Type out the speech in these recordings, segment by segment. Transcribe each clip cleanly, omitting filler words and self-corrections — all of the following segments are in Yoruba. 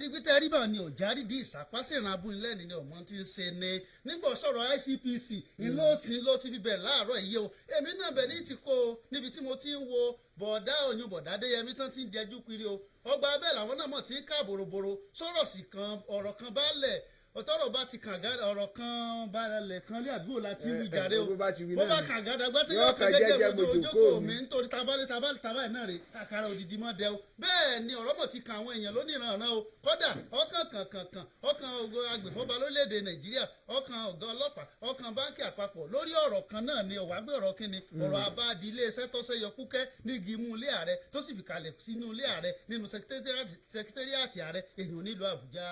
Digbí tẹ́ríbà ni ọ̀já rídìí ìsàpásìrìn abúnilẹ́ni ni ọmọ tí ń ṣe ni nígbà sọ̀rọ̀ ICPC ló ti fi bẹ̀rẹ̀ láàárọ̀ yìí o. Èmi náà bẹ̀ ní ti kó o níbi tí mo ti ń wo bọ̀dá òyìn, bọ̀dá Adéyẹmí tán ti ń jẹjú kiri o. Ọgbà abẹ́ làwọn náà mọ̀ tí ń ká bòròbòrò sọ̀rọ̀ sí kan, ọ̀rọ̀ kan bá lẹ̀ ọ̀tọ́rọ̀ bá ti kàn, ọ̀rọ̀ kan bá lẹ̀ kan lé àdúgbò láti wí jàre o. Bó bá ti wí bó náà bá ni. kàn gàdàgbà tí Yóò yóò kàn kàn jẹ́jẹ́ jẹ́jẹ́ mojú mojú ojókòó kó mi mi. Nítorí tabalẹ̀ tabalẹ̀ tabalẹ̀ náà rè àkàrà òdìdí mọ́ dẹ o. Bẹ́ẹ̀ ni ọ̀rọ̀ mọ̀ ti kan àwọn èèyàn lónìí o. Kódà ọkàn kan kan kan ọkàn ògo agbèfọ́ba lórílẹ̀‐èdè Nàìjíríà, ọkàn ọ̀gá ọlọ́pàá, ọkàn báńkì àpapọ̀ lórí ọ̀rọ̀ kan náà ni. Ọ̀wá gbé ọ̀rọ̀ kínni, ọ̀rọ̀ abáàdì iléeṣẹ́ tọ́sẹ̀ yọ kúkẹ́ nígi imú ilé ààrẹ tó sì fi kalẹ̀ sínú ilé ààrẹ nínú secretariat ààrẹ èèyàn nílùú Àbújá.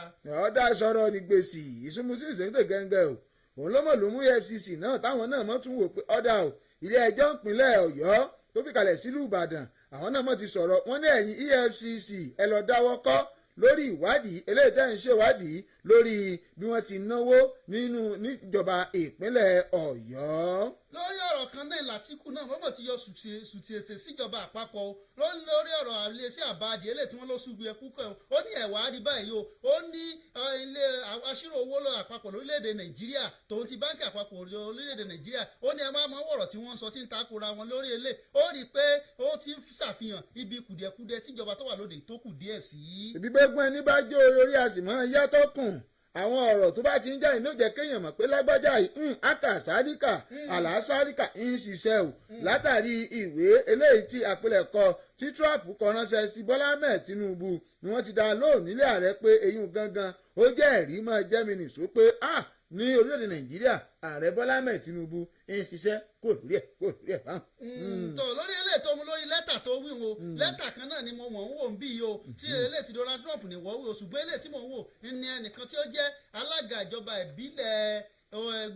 Ọ̀dà sọ̀rọ̀ ní gbèsè ìsúnmùsí ìṣèǹtẹ̀ gẹ́gẹ́ o. Òun ló mọ̀ ló mú EFCC náà táwọn náà mọ̀ tún wò pé ọ̀dà o, ilé ẹjọ́ ìpínlẹ̀ Ọ̀yọ́ tó fi kalẹ̀ sílùú Ìbàdàn, àwọn náà mọ̀ ti sọ̀rọ̀. Wọ́n ní ẹ̀yìn EFCC, ẹ lọ dáwọ́ kọ́ lórí ìwádìí eléyìí tẹ́ ń ṣèwádìí lórí bí wọ́n ti náwó nínú níjọba ìpínlẹ̀ Ọ̀yọ́. Lórí ọ̀rọ̀ kan náà, Látìkù náà wọ́n mọ̀ ti yọ sùtì ètè síjọba àpapọ̀ o lórí ọ̀rọ̀ iléeṣẹ́ àbáàdì eléyìí tí wọ́n lọ ṣubú ẹkú kan o. Ó ní ẹ̀wà á rí báyìí o. Ó ní ilé aṣírò owó lọ àpapọ̀ lórílẹ̀‐èdè Nàìjíríà tòun ti báńkì àpapọ̀ lórílẹ̀‐èdè Nàìjíríà, ó ní ẹ máa mọ wọ̀rọ̀ tí wọ́n ń sọ tí ń takora wọn lórí ilé. Ó rí i pé ó ti ń ṣàfihàn ibi kùdìẹ̀kudiẹ tíjọba tó wà lóde tó kù díẹ̀ sí. Ìbí gbẹ́gun ẹni bá jó orí a sì mọ́ yàtọ̀ kùn. Àwọn ọ̀rọ̀ tó bá ti ń jáde ní ó jẹ́ kéèyàn mọ̀ pé lágbájá yìí aka sádìkà àlá sádìkà ń ṣiṣẹ́ o. Látàrí ìwé eléyìí tí àpilẹ̀kọ tí Trump kọ ránṣẹ́ sí Bọ́lá Ahmed Tinubu ni wọ́n ti dá lóhùn nílé ààrẹ pé eyín gangan ó jẹ́ ẹ̀rí máa jẹ́ mi nìṣó pé ah, ní orílẹ̀-èdè Nàìjíríà, ààrẹ Bọ́lá Ahmed Tinubu ń ṣiṣẹ́ kò lórí ẹ̀, kò lórí ẹ̀ báwọn. Tó lórí eléyìí tó mú lórí lẹ́tà tó wí o, lẹ́tà kan náà ni mo mọ̀ ń wò ń bí yìí o, tí eléyìí tí Donald Trump ní wọ́n wí o. Ṣùgbọ́n eléyìí tí mò ń wò ní ẹnìkan tí ó jẹ́ alága ìjọba ìbílẹ̀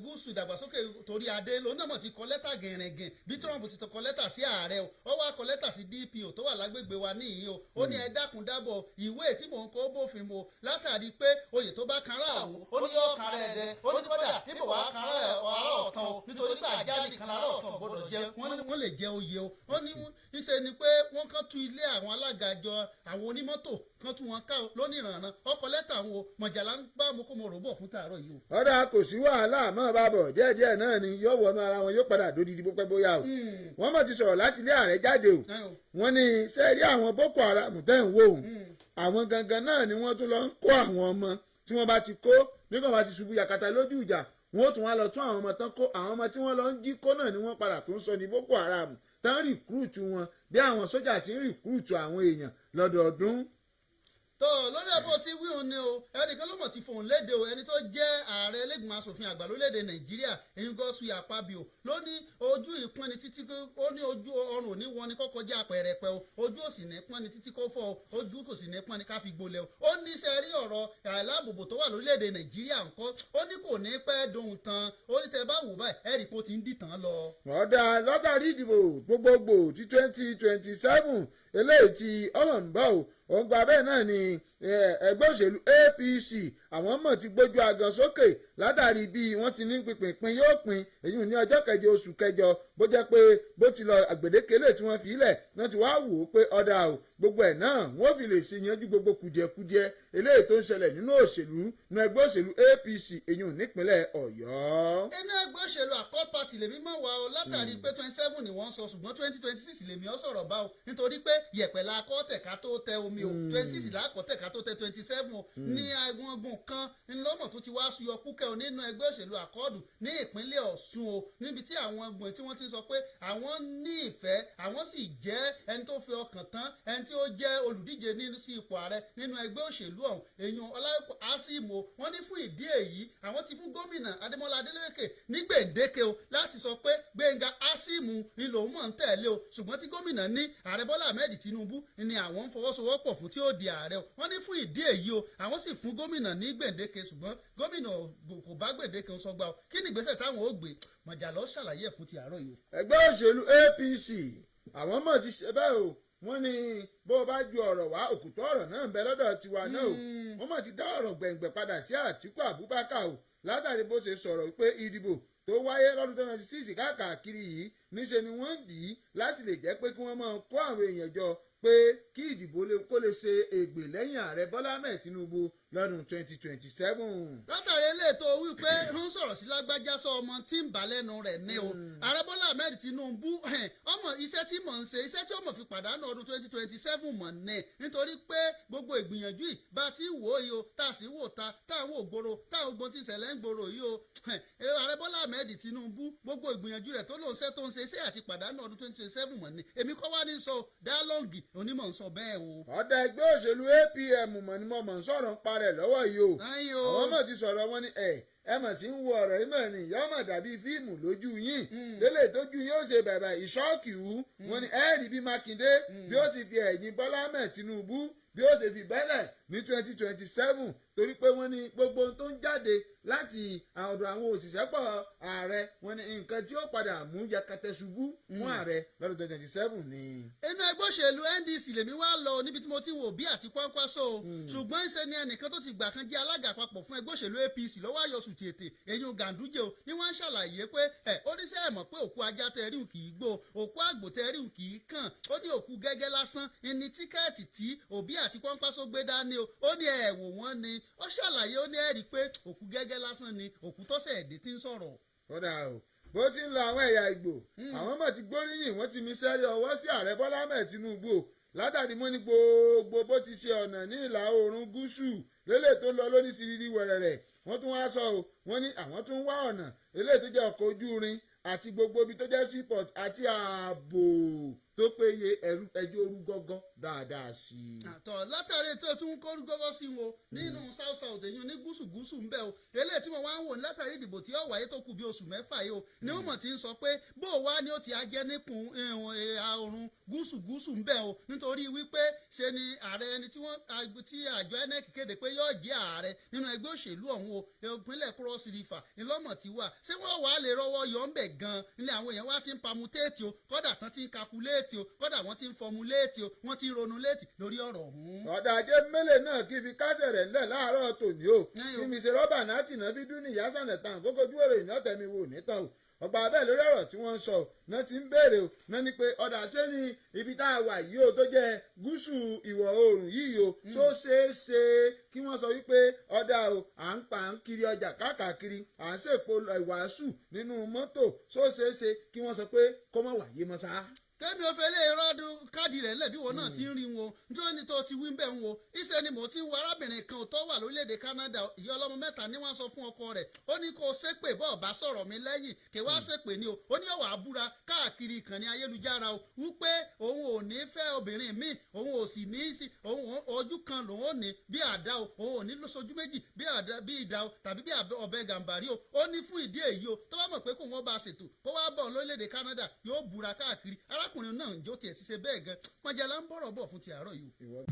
gúúsù ìdàgbàsókè torí adé lòun náà mọ̀ ti kọ lẹ́tà gẹ̀rẹ̀gẹ̀ bí Trump ti kọ lẹ́tà sí ààrẹ o. Ó wá kọ lẹ́tà sí DPO tó wà lágbègbè wa níyìn o. Ó ní ẹ dákun dábọ̀, ìwé tí mò ń kọ bófin mu látàrí pé oyè tó bá kanra àwò, ó ní yóò kanra ẹ̀dẹ. Ó ní kódà níbo wàá kanra ará ọ̀tàn o, nítorí pé ajá nìkan lára ọ̀tàn gbọ́dọ̀ jẹ. Wọ́n ní wọ́n lè jẹ oyè o. Ó ní níṣe ni pé wọ́n kàn tú ilé àwọn alága àjọ àwọn onímọ́tò kan tú wọn ká lónìí ìrànà ọkọ̀ lẹ́tà àwọn o. Mọ̀jàlá ń bá mo kó mo rò bọ̀ fún tààrọ̀ yìí o. Ọ̀dà, kò sí wàhálà mọ́ bá bọ̀ díẹ̀díẹ̀ náà ni yóò wọnú ara wọn, yóò padà dódìdí bó pẹ́ bóyá o. Wọ́n mọ̀ ti sọ̀rọ̀ láti ilé ààrẹ jáde o. Wọ́n ní sẹ́ẹ̀rí àwọn Boko Haram tẹ́ ń wò ó, àwọn gangan náà ni wọ́n tún lọ ń kó àwọn ọmọ tí wọ́n bá ti kó nígbà wọ́n bá ti ṣubú yakata lójú ìjà. Wọ́n ó tún wá lọ tún àwọn ọmọ tán kó. Àwọn ọmọ tí wọ́n lọ ń jí kó náà ni wọ́n padà tó ń sọ ní Boko Haram tán recruit wọn bí àwọn sójà ti ń recruit àwọn èèyàn lọ́dọọdún. Tó lórí ẹ̀bùn tí wíhun ni o, ẹnìkan ló mọ̀ ti fòun léde o. Ẹni tó jẹ́ ààrẹ ẹlẹ́gbìmọ̀ asòfin àgbà lórílẹ̀‐èdè Nàìjíríà, eyín Godswill Akpabio, ló ní ojú ìpọ́nni títí ó ní ojú ọrùn òní wọn ni kọ́kọ́ jẹ́ apẹ̀rẹ̀pẹ̀ o. Ojú òsì ní pọ́nni títí kó fọ́ o, ojú kò sì ní pọ́nni ká fi gbolẹ̀ o. Ó ní ṣe rí ọ̀rọ̀ àìláàbòbò tó wà lórílẹ̀‐èdè Nàìjíríà ńkọ́, ó ní kò ní pẹ́ dohun tán. Ó ní tẹ bá wò báyìí, ẹ̀rí pé ó ti ń dìtàn lọ. Ọ̀dà, látàrí ìdìbò gbogbogbò ti 2027 eléyìí tí ọmọ ń bọ̀ o, òun gba bẹ́ẹ̀ náà ni ẹgbẹ́ òṣèlú APC, àwọn mọ̀ ti gbójú agan sókè látàrí bí wọ́n ti ní pínpín yóò pín èyí ní ọjọ́ kẹjọ oṣù kẹjọ. Bó jẹ́ pé bó ti lọ àgbèdékelé tí wọ́n fi lẹ̀ wọ́n ti wá wò ó pé ọ̀dà o, gbogbo ẹ̀ náà wọ́n fi lè ṣe yanjú gbogbo kùdìẹ̀kudiẹ eléyìí tó ń ṣẹlẹ̀ nínú òṣèlú nínú ẹgbẹ́ òṣèlú APC èyí nípínlẹ̀ Ọ̀yọ́. Inú ẹgbẹ́ òṣèlú Accord Party lèmi mọ̀ wá o, látàrí pé 27 ni wọ́n sọ, ṣùgbọ́n 2026 lèmi ọ̀ sọ̀rọ̀ bá o, nítorí pé yẹ̀pẹ̀ la kọ́ tẹ̀ka tó tẹ omi o. 26 la kọ́ tẹ̀ka tó tẹ 27 o. Ní agbọ̀ngbọ̀n kan ńlọ́mọ̀ tó ti wá suyọ kúkẹ́ o nínú ẹgbẹ́ òṣèlú Accord ní ìpínlẹ̀ Ọ̀ṣun o, níbi tí àwọn ẹgbọ̀n tí wọ́n ti sọ pé àwọn ní ìfẹ́, àwọn sì jẹ́ ẹni tó fi ọkàn tán ẹni tí ó jẹ́ olùdíje ní sí ipò ààrẹ nínú ẹgbẹ́ òṣèlú ọ̀hún, èèyàn Ọláìpọ̀ Asiimo. Wọ́n ní fún ìdí èyí, àwọn ti fún gómìnà Adémọ́lá Adélékè ní gbèǹdéke o láti sọ pé Gbẹ̀ngà Asimu ni lòun mọ̀ ń tẹ̀lé o. Ṣùgbọ́n tí gómìnà ní ààrẹ Bọ́lá Ahmed Tinubu ni àwọn ń fọwọ́sowọ́pọ̀ fún tí ó di ààrẹ o. Wọ́n ní fún ìdí èyí o, àwọn sì fún gómìnà ní gbèǹdéke, ṣùgbọ́n gómìnà kò bá gbèǹdéke ń sọgbà o. Kí ni ìgbésẹ̀ táwọn ó gbé? Mọ̀jàlọ́ ṣàlàyé ẹ̀ fún ti àárọ̀ yìí o. Ẹgbẹ́ òṣèlú APC, àwọn mọ̀ ti ṣe bẹ́ẹ̀ o. Wọ́n ní bó o bá ju ọ̀rọ̀ wá, òkùtọ́ ọ̀rọ̀ náà ń bẹ lọ́dọ̀ tiwa náà o. Wọ́n mọ̀ ti dá ọ̀rọ̀ gbẹ̀ngbẹ̀ padà sí Àtíkù Abubakar o, látàrí bó ṣe sọ̀rọ̀ pé ìdìbò tó wáyé lọ́dún 2026 káàkiri yìí, níṣe ni wọ́n ń dì í láti lè jẹ́ pé kí wọ́n máa kó àwọn èèyàn jọ. Pé kí ìdìbò kó lè ṣe ègbè lẹ́yìn Ààrẹ Bọ́lá Ahmed Tinubu lọ́dún 2027. Látàrí eléyìí tó wí pé ń sọ̀rọ̀ sí lágbájá, sọ ọmọ tí ń bà lẹ́nu rẹ̀ ní o. Ààrẹ Bọ́lá Ahmed Tinubu, ọmọ iṣẹ́ tí mò ń ṣe, iṣẹ́ tí ọmọ fi pàdánù ọdún 2027 mọ̀ ní, nítorí pé gbogbo ìgbìyànjú yìí bá ti wò ó yìí o, tá a sì wò ta, tá a wò gbòòrò, tá a gbọ́n ti ṣẹlẹ̀ ń gbòòrò yìí o, Ààrẹ Bọ́lá Ahmed Tinubu, gbogbo ìgbìyànjú rẹ̀ tó lóun ṣe tó ń ṣe iṣẹ́ àti pàdánù ọdún 2027 mọ̀ ní. Èmi kọ́ wá ní sọ, Dalong onímọ̀ ń sọ bẹ́ẹ̀ o. Ọ̀dà, ẹgbẹ́ òṣèlú APM mọ̀ ni mo mọ̀ ń sọ̀rọ̀ ń parẹ̀ lọ́wọ́ yìí o. Ayò. Àwọn mọ̀ ti sọ̀rọ̀ wọn ní ẹ mọ̀ sí ń wo ọ̀rọ̀ yìí mọ̀ ní yọ́ mọ̀ dàbí fíìmù lójú yín lélẹ̀ tójú yín ó ṣe bàbà ìṣọ́ọ̀kì wú. Wọn ni ẹ rí bí Mákindé bí ó ti fi ẹ̀yìn Bọ́lá Ahmed Tinubu, bí ó ṣe fi bẹ́lẹ̀ ní 2027, torí pé wọ́n ní gbogbo ohun tó ń jáde láti ọ̀dọ̀ àwọn òṣìṣẹ́ pọ̀ ààrẹ, wọ́n ní nǹkan tí ó padà mú yakatẹ ṣubú fún ààrẹ lọ́dún 2027 ni. Inú ẹgbẹ́ òṣèlú NDC lèmi wá lọ, níbi tí mo ti wò bí àti Kwankwaso o. Ṣùgbọ́n ìṣe ni ẹnìkan tó ti gbà kan jẹ́ alága àpapọ̀ fún ẹgbẹ́ òṣèlú APC lọ́wọ́ àyọ̀sùn tètè eyín Ganduje o, ní wọ́n ń ṣàlàyé pé ẹ oníṣẹ́ ẹ̀ mọ̀ pé òkú ajá tẹ rí kì í gbó, òkú àgbò tẹ rí kì í kàn. Ó ní òkú gẹ́gẹ́ lásán ní ticket tí Obi àti Kwankwaso gbé dání o. Ó ní ẹ̀ wò wọ́n ni. Ó ṣàlàyé, ó ní ẹ̀ rí pé òkú gẹ́gẹ́ lásán ni òkú tọ́sẹ̀ ẹ̀dẹ́ tí ń sọ̀rọ̀. Kódà o, bó ti ń lọ, àwọn ẹ̀yà Ìgbò, àwọn mọ̀ ti gbóríyìn, wọ́n ti mi sẹ́rí ọwọ́ sí Ààrẹ Bọ́lá Ahmed Tinubu o, látàrí mọ́ ní gbogbo bó ti ṣe ọ̀nà ní ìlà oòrùn gúúsù lélẹ̀ tó lọ lórí siriri wẹ̀rẹ̀rẹ̀. Wọ́n tún wá sọ o, wọ́n ní àwọn tún wá ọ̀nà eléyìí tó jẹ́ ọkọ̀ ojú irin àti gbogbo ibi tó jẹ́ seaport àti ààbò tó péye, ẹjọ́ orú gọ́gọ́ dáadáa sí i. Àtọ̀ látàrí tó tún kóru gọ́gọ́ sí wọn nínú South South, èyí ní gúúsù gúúsù ń bẹ o. Eléyìí tí wọ́n wá ń wò ní látàrí ìdìbò tí ó wáyé tó kù bí oṣù 6 yìí o, ni wọ́n mọ̀ tí ń sọ pé bó o wá ni ó ti ajẹ́ níkùn oòrùn gúúsù gúúsù ń bẹ o, nítorí wípé ṣe ni ààrẹ ẹni tí wọ́n tí àjọ INEC kéde pé yóò jẹ́ ààrẹ nínú ẹgbẹ́ òṣèlú ọ̀hún o, ìpínlẹ̀ Cross River ńlọ́mọ̀ tí wà. Ṣé wọ́n wàá lè rọ́wọ́ yọ ń bẹ̀ gan-an ilé? Àwọn èèyàn wá ti ń permutate o, kọ́dà tán ti ń calculate o, kọ́dà wọ́n ti ń formulate o, wọ́n ti ń ronú létí lórí ọ̀rọ̀ ọ̀hún. Ọ̀dà, ajé mélòó náà kí fi kásẹ̀ rẹ̀ ńlẹ̀ láàárọ̀ tòní o. Ẹ̀yin o. Kí mi ṣe rọ́bà náà tì náà fi dún ní ìyá sànẹ̀ tàn kókó ojú èrò ìná tẹ̀mí wò nítàn o. Ọ̀pọ̀ abẹ́ lórí ọ̀rọ̀ tí wọ́n ń sọ náà ti ń béèrè o náà ni pé ọ̀dà, ṣé ni ibi tá a wà yìí o, tó jẹ́ gúúsù ìwọ̀ oòrùn yìí o, tó ṣeé ṣe kí wọ́n sọ wípé ọ̀dà o, à ń pa, à ń kiri ọjà káàkiri, à ń ṣèpò ìwàásù nínú mọ́tò, tó ṣeé ṣe kí wọ́n sọ pé kó má wáyé mọ́ sá? Kẹ́mi ò fẹ́ lé rọ́dún káàdì rẹ̀ lẹ̀ bí wọn náà ti ń rí wọn, nítorí ní tó ti wí bẹ́ẹ̀ ń wo iṣẹ́ ni mò ń ti wo arábìnrin kan tó wà lórílẹ̀‐èdè Canada. Ìyá ọlọ́mọ mẹ́ta ni wọ́n sọ fún ọkọ rẹ̀, ó ní kó ṣépè bọ́ ọ̀bá sọ̀rọ̀ mi lẹ́yìn kí wá ṣépè ni o. Ó ní ọ̀wà àbúra káàkiri ìkànnì ayélujára o wípé òun ò ní fẹ́ obìnrin míì, òun ò sì ní sí òun ojú kan lòun ò ní bí àdá o, òun ò ní lóṣojú méjì bí àdá, bí ìdá o, tàbí bí ọ̀bẹ gàǹbàrí o. Ó ní fún ìdí èyí o, tó bá mọ̀ pé kò wọ́n bá a ṣètò kó wá bọ̀ lórílẹ̀‐èdè Canada, yóò búra káàkiri. Arákùnrin náà ń jó tiẹ̀ ti ṣe bẹ́ẹ̀ gan pọ́njẹ́lá ń bọ̀rọ̀ bọ̀ fún ti àárọ̀ yìí o.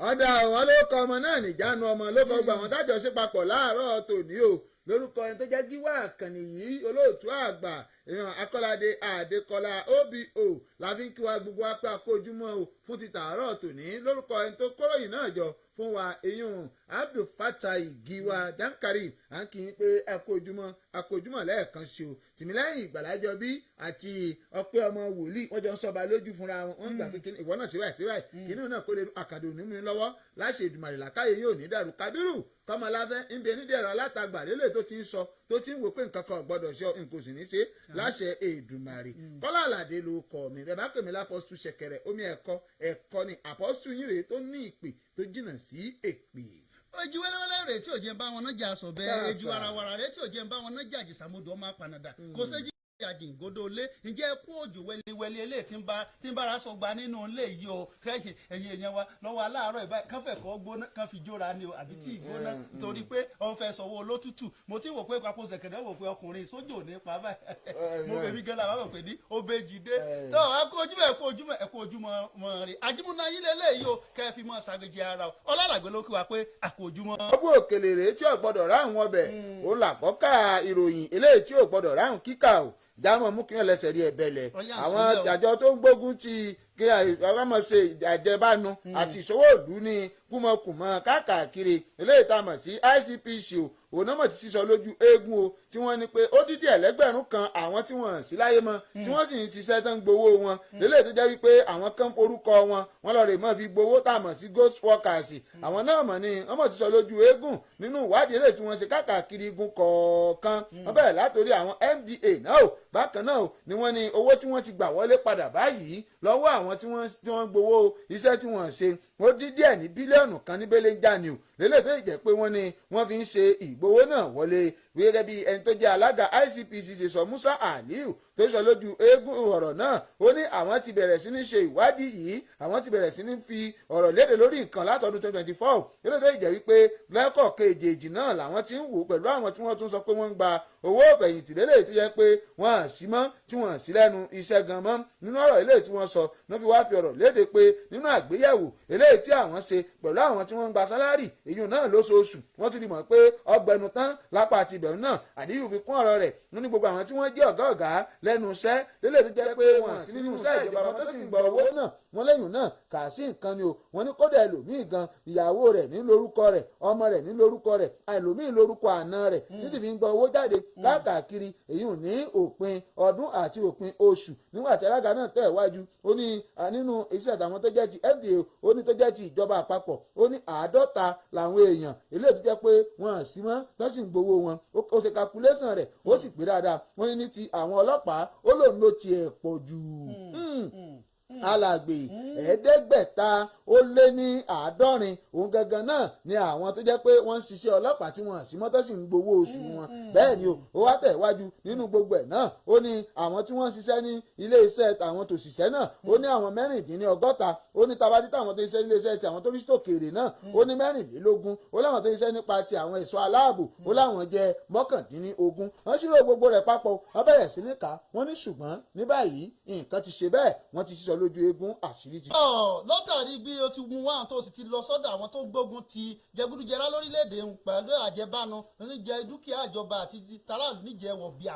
Ọ̀dà, àwọn ló kọ ọmọ náà níjánu ọmọ ló kọ gbogbo àwọn tájọ ṣe papọ̀ láàárọ̀ tòní o. Lórúkọ ẹni tó jẹ́ gíwá àkànnì yìí, olóòtú àgbà èèyàn Akọ́ládé Àdékọ́lá obo, la fi ń kí wa gbogbo wa pé àkójúmọ́ o fún ti tàárọ̀ tòní. Lórúkọ ẹni tó kóròyìn náà jọ fún wa, eyín Abdul Fatai Giwa Dankari, à ń kí yín pé àkójúmọ́, àkójúmọ́ lẹ́ẹ̀kan sí o. Tìmílẹ́yìn Ìgbàlájọ bí àti Ọpẹ́ ọmọ wòlíì, wọ́n jọ ń sọba lójú fúnra wọn. Wọ́n gbà pé kíní ìwọ náà síwáì síwáì kíní náà kó lè àkàdé òní mi lọ́wọ́ láṣẹ Èdùmàrè. Làkàyè yóò ní dàrú. Kábírù Kọ́mọláfẹ́ ń bẹ nídìí ẹ̀rọ alátagbà lélẹ̀ tó ti ń sọ, tó ti ń wò pé nǹkan kan ò gbọ́dọ̀ ṣe, nǹkan ò sì ní ṣe láṣẹ Èdùmàrè. Kọ́lá Àlàdé ló kọ́ mi. Bẹ́ẹ̀ bá pè mí lápọ́stù ṣẹ̀kẹ̀rẹ̀ omi ẹ̀kọ́ ẹ̀kọ́ ni àpọ́stù yín rèé tó ní ìpè tó jìnnà sí èpè. Ojú wẹ́lẹ́wẹ́lẹ́ rèé tí ò jẹ́ ń bá wọn náà jà sọ bẹ́ẹ̀. Káàsà. Ejú warawara rèé tí ò jẹ́ ń bá wọn náà jà jìsàmodò ọmọ apànàdà kò séjì àjìngódó lé. Ǹjẹ́ kú òjò wẹ́lẹ́wẹ́lẹ́ eléyìí tí ń bára sọ gba nínú ilé yìí o. Kẹ́yìn ẹ̀yìn èèyàn wa lọ́wọ́ aláàárọ̀ ìbáyìí kán fẹ́ kọ́ gbóná kán fi jóra ni o, àbí tí ìgbóná, nítorí pé òun fẹ́ sọ̀wọ́ olótútù. Mo ti wò pé papò ṣẹ̀kẹ̀rẹ̀ wò pé ọkùnrin sójò ní pa báyìí. Mo fẹ́ mi gan la wà pé ní obejì dé tó ẹ kú ojúmọ́, ẹ kú ojúmọ́, ẹ kú ojúmọ́ mọ́ rè àjìmúná yín lélẹ́yìí o, kẹ́ ẹ fi mọ́ ṣàgbéjì ara o. Ọlọ́làgbé ló kí wa pé àkó ojúmọ́. Ọgbọ́n òkèlè rèé tí ò gbọ́dọ̀ ráhùn ọbẹ̀, òun làkọ́kà ìròyìn eléyìí tí ò gbọ́dọ̀ ráhùn kíkà o. Jámọ̀ mú kíni lẹ́sẹ̀ rí ẹ̀bẹ̀ lẹ̀. Ọ̀yá, àwọn sílẹ̀ o. àjọ tó ń gbógun ti kí ọmọ ṣe àjẹbánu àti ìṣòwò ìlú ní Kúmọkùmọ káàkiri eléyìí tá a mọ̀ sí ICPC o, òun náà mọ̀ ti sísọ lójú eégún o, tí wọ́n ní pé ó dídí 1,000 àwọn tí wọ́n sí láyé mọ́, tí wọ́n sì ń ṣiṣẹ́ tán gbowó wọn lélẹ̀, tó jẹ́ wípé àwọn kan forúkọ wọn, wọ́n lọ rè mọ́ fi gbowó, tá a mọ̀ sí ghost workers. Àwọn náà mọ̀ ní wọ́n mọ̀ ti sọ lójú eégún nínú ìwádìí eléyìí tí wọ́n ṣe káàkiri igun kọ̀ọ̀kan. Wọ́n bẹ̀rẹ̀ látòrí àwọn MDA náà o. Bákan náà o ni wọ́n ní owó tí wọ́n ti gbà wọlé padà báyìí lọ́wọ́ àwọn tí wọ́n gbowó iṣẹ́ tí wọ́n ṣe, ó dín díẹ̀ ní bílíọ̀nù 1 ní belenja ni o, lélẹ̀ tó jẹ́ pé wọ́n ní wọ́n fi ń ṣe ìgbowó náà wọlé. Gẹ́gẹ́ bí ẹni tó jẹ́ alága ICPC ṣe sọ, Musa Aliu, tó sọ lójú eégún ọ̀rọ̀ náà, ó ní àwọn ti bẹ̀rẹ̀ sí ní ṣe ìwádìí yìí, àwọn ti bẹ̀rẹ̀ sí ní fi ọ̀rọ̀ léde lórí nǹkan látọdún 2024, lélẹ̀ tó jẹ́ wípé lẹ́kọ̀ọ́ kejì náà làwọn ti ń wò pẹ̀lú àwọn tí wọ́n tún sọ pé wọ́n ń gba owó ìfẹ̀yìntì, lélẹ̀ tó jẹ́ pé wọ́n à sí mọ́, tí wọ́n sí lẹ́nu iṣẹ́ gan mọ́. Nínú ọ̀rọ̀ eléyìí tí wọ́n sọ ló fi wá fi ọ̀rọ̀ léde pé nínú àgbéyẹ̀wò eléyìí tí àwọn ṣe pẹ̀lú àwọn tí wọ́n ń gba salary èyí náà lóṣooṣù, wọ́n tún di mọ̀ pé ọgbẹnu tán lápá àti ìbẹ̀rù náà. Àdíyù fi kún ọ̀rọ̀ rẹ̀, wọ́n ní gbogbo àwọn tí wọ́n jẹ́ ọ̀gá ọ̀gá lẹ́nu iṣẹ́ lélẹ̀ tó jẹ́ pé wọ́n sí nínú iṣẹ́ ìjọba wọn tó sì ń gba owó náà, wọ́n lẹ́yìn náà kà sí nǹkan ni o. Wọ́n ní kódà ẹlòmíì gan, ìyàwó rẹ̀ ní lórúkọ rẹ̀, ọmọ rẹ̀ ní lórúkọ rẹ̀, ẹlòmíì lórúkọ àna rẹ̀, títí fi ń gba owó jáde káàkiri èyí ò ní òpin ọdún àti òpin oṣù. Nígbà tí alága náà tẹ̀ wájú, ó ní nínú iṣẹ́ àtàwọn tó jẹ́ ti FDA, ó ní tó jẹ́ ti ìjọba àpapọ̀, ó ní 50 làwọn èèyàn eléyìí tó jẹ́ pé wọ́n sí mọ́ tó sì ń gbowó wọn. Ó ṣe calculation rẹ̀, ó sì pé dáadáa. Wọ́n ní ní ti àwọn ọlọ́pàá, ó lòun ló tiẹ̀ pọ̀ jù, alàgbè, 570. Òun gangan náà ni àwọn tó jẹ́ pé wọ́n ń ṣiṣẹ́ ọlọ́pàá tí wọ́n sì mọ́tò sì ń gbowó oṣù wọn. Bẹ́ẹ̀ ni o. Ó wá tẹ̀ wájú nínú gbogbo ẹ̀ náà, ó ní àwọn tí wọ́n ń ṣiṣẹ́ ní ilé iṣẹ́ àwọn tòṣìṣẹ́ náà, ó ní àwọn 66. Ó ní tabadí táwọn tó ṣiṣẹ́ nílé iṣẹ́ ti àwọn tó rí sókèèrè náà, ó ní 24. Ó láwọn tó ṣiṣẹ́ nípa ti àwọn ẹ̀ṣọ́ aláàbò, ó láwọn jẹ́ 19. Wọ́n ṣírò gbogbo rẹ̀ papọ̀, wọ́n bẹ̀rẹ̀ sí ní ká. Wọ́n ní ṣùgbọ́n ní báyìí, nǹkan ti ṣe bẹ́ẹ̀, wọ́n ti sísọ lójú eégún, àṣírí ti. Látàrí bí o ti mú wá, tó sì ti lọ sọ́dọ̀ àwọn tó ń gbógun ti jẹgúdújẹrá lórílẹ̀‐èdè ń pẹ̀lú àjẹbánu oníjẹ dúkìá ìjọba àti taráàlú níjẹ wọ̀bìà,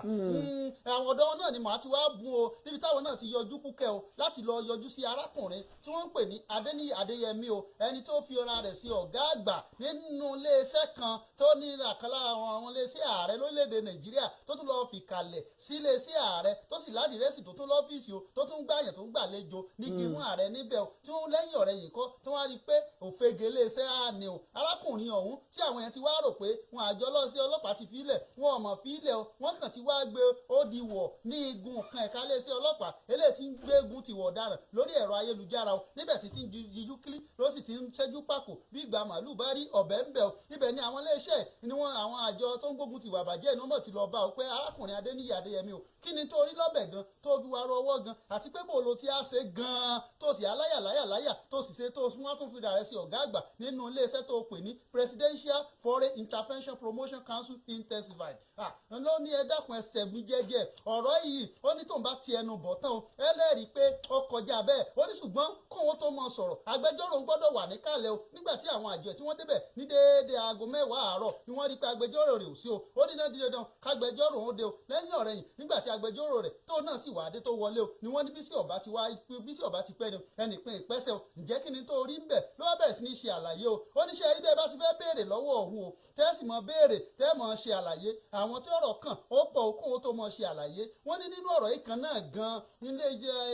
àwọn ọ̀dọ́ náà ni màá ti wá bùn o, níbi táwọn náà ti yọjú kúkẹ́ o, láti lọ yọjú sí arákùnrin tí wọ́n ń pè ní Adéníyì Adéyẹmí o, ẹni tó fi ara rẹ̀ sí ọ̀gá àgbà nínú iléeṣẹ́ kan tó ní àkàlà àwọn iléeṣẹ́ ààrẹ lórílẹ̀‐èdè Nàìjíríà, tó tún lọ́ọ́ fi kalẹ̀ sí iléeṣẹ́ ààrẹ, tó sì ládìrẹ́sì, tó tún lọ́fíìsì o, tó tún gbàyàn tó ń gbàlejò ní gímú ààrẹ níbẹ̀ o, tí wọ́n lẹ́yìn ọ̀rẹ́ yìí kọ́ tí wọ́n á rí i pé òfegè iléeṣẹ́ á ní o. Arákùnrin ọ̀hún tí àwọn yẹn ti wá rò pé wọn àjọ lọ sí ọlọ́pàá ti fílẹ̀, wọn ò mọ̀ fílẹ̀ o. Wọ́n kàn ti wá gbé ó di wọ̀ ní igun kan ẹ̀ka iléeṣẹ́ ọlọ́pàá eléyìí tí ń gbégun ti wọ̀ ọ̀daràn lórí ẹ̀rọ ayélujára o. Níbẹ̀ tí ti ń jijú kílí ló sì ti ń ṣẹ́jú pàkó bí ìgbà màálù bá rí ọ̀bẹ ń bẹ̀ o. Ibẹ̀ ni àwọn iléeṣẹ́ ni wọ́n, àwọn àjọ tó ń gbógun ti ìwà bàjẹ́ ni wọ́n mọ̀ ti lọ bá o pé arákùnrin Adéníyì Adéyẹmí o, kí ni tó rí lọ́bẹ̀ gan tó fi wá rọ ọwọ́ gan, àti pé bò ló ti á ṣe gan tó sì aláyà láyà láyà tó sì ṣe tó fún wa tún fi rà rẹ sí ọ̀gá àgbà nínú iléeṣẹ́ tó pè ní Presidential Foreign Intervention Promotion Council Intensified? Ah, ló ní ẹ dákun, ẹsẹ̀ mi jẹ́jẹ́ ọ̀rọ̀ yìí. Ó ní tóun bá ti ẹnu bọ̀ tán o, ẹlẹ́rìí pé ó kọjá bẹ́ẹ̀. Ó ní ṣùgbọ́n kóun tó mọ sọ̀rọ̀, agbẹjọ́rò ń gbọ́dọ̀ wà níkàlẹ̀ o. Nígbà tí àwọn àjọ tí wọ́n débẹ̀ ní déédéé aago 10 àárọ̀ ni wọ́n rí pé agbẹjọ́rò rẹ̀ ò sí o. Ó ní náà di dandan kágbẹjọ́rò ó dé o. Lẹ́yìn ọ̀rẹ́yìn, nígbà tí agbẹjọ́rò rẹ̀ tó náà sì wà dé tó wọlé o, ni wọ́n ní bísí ọ̀bá ti wá, bísí ọ̀bá ti pẹ́ ni ẹnì pín ìpẹ́sẹ̀ o. Ǹjẹ́ kí ni tó rí ń bẹ̀? Ló wá bẹ̀rẹ̀ sí ní ṣe àlàyé o. Ó ní ṣe rí bẹ́ẹ̀ bá ti fẹ́ béèrè lọ́wọ́ òun o, tẹ́sì mọ́ béèrè, tẹ́ mọ́ ṣe àlàyé, àwọn tí ọ̀rọ̀ kàn ó pọ̀ okùn ó tó mọ́ ṣe àlàyé. Wọ́n ní nínú ọ̀rọ̀ yìí kan náà gan, ilé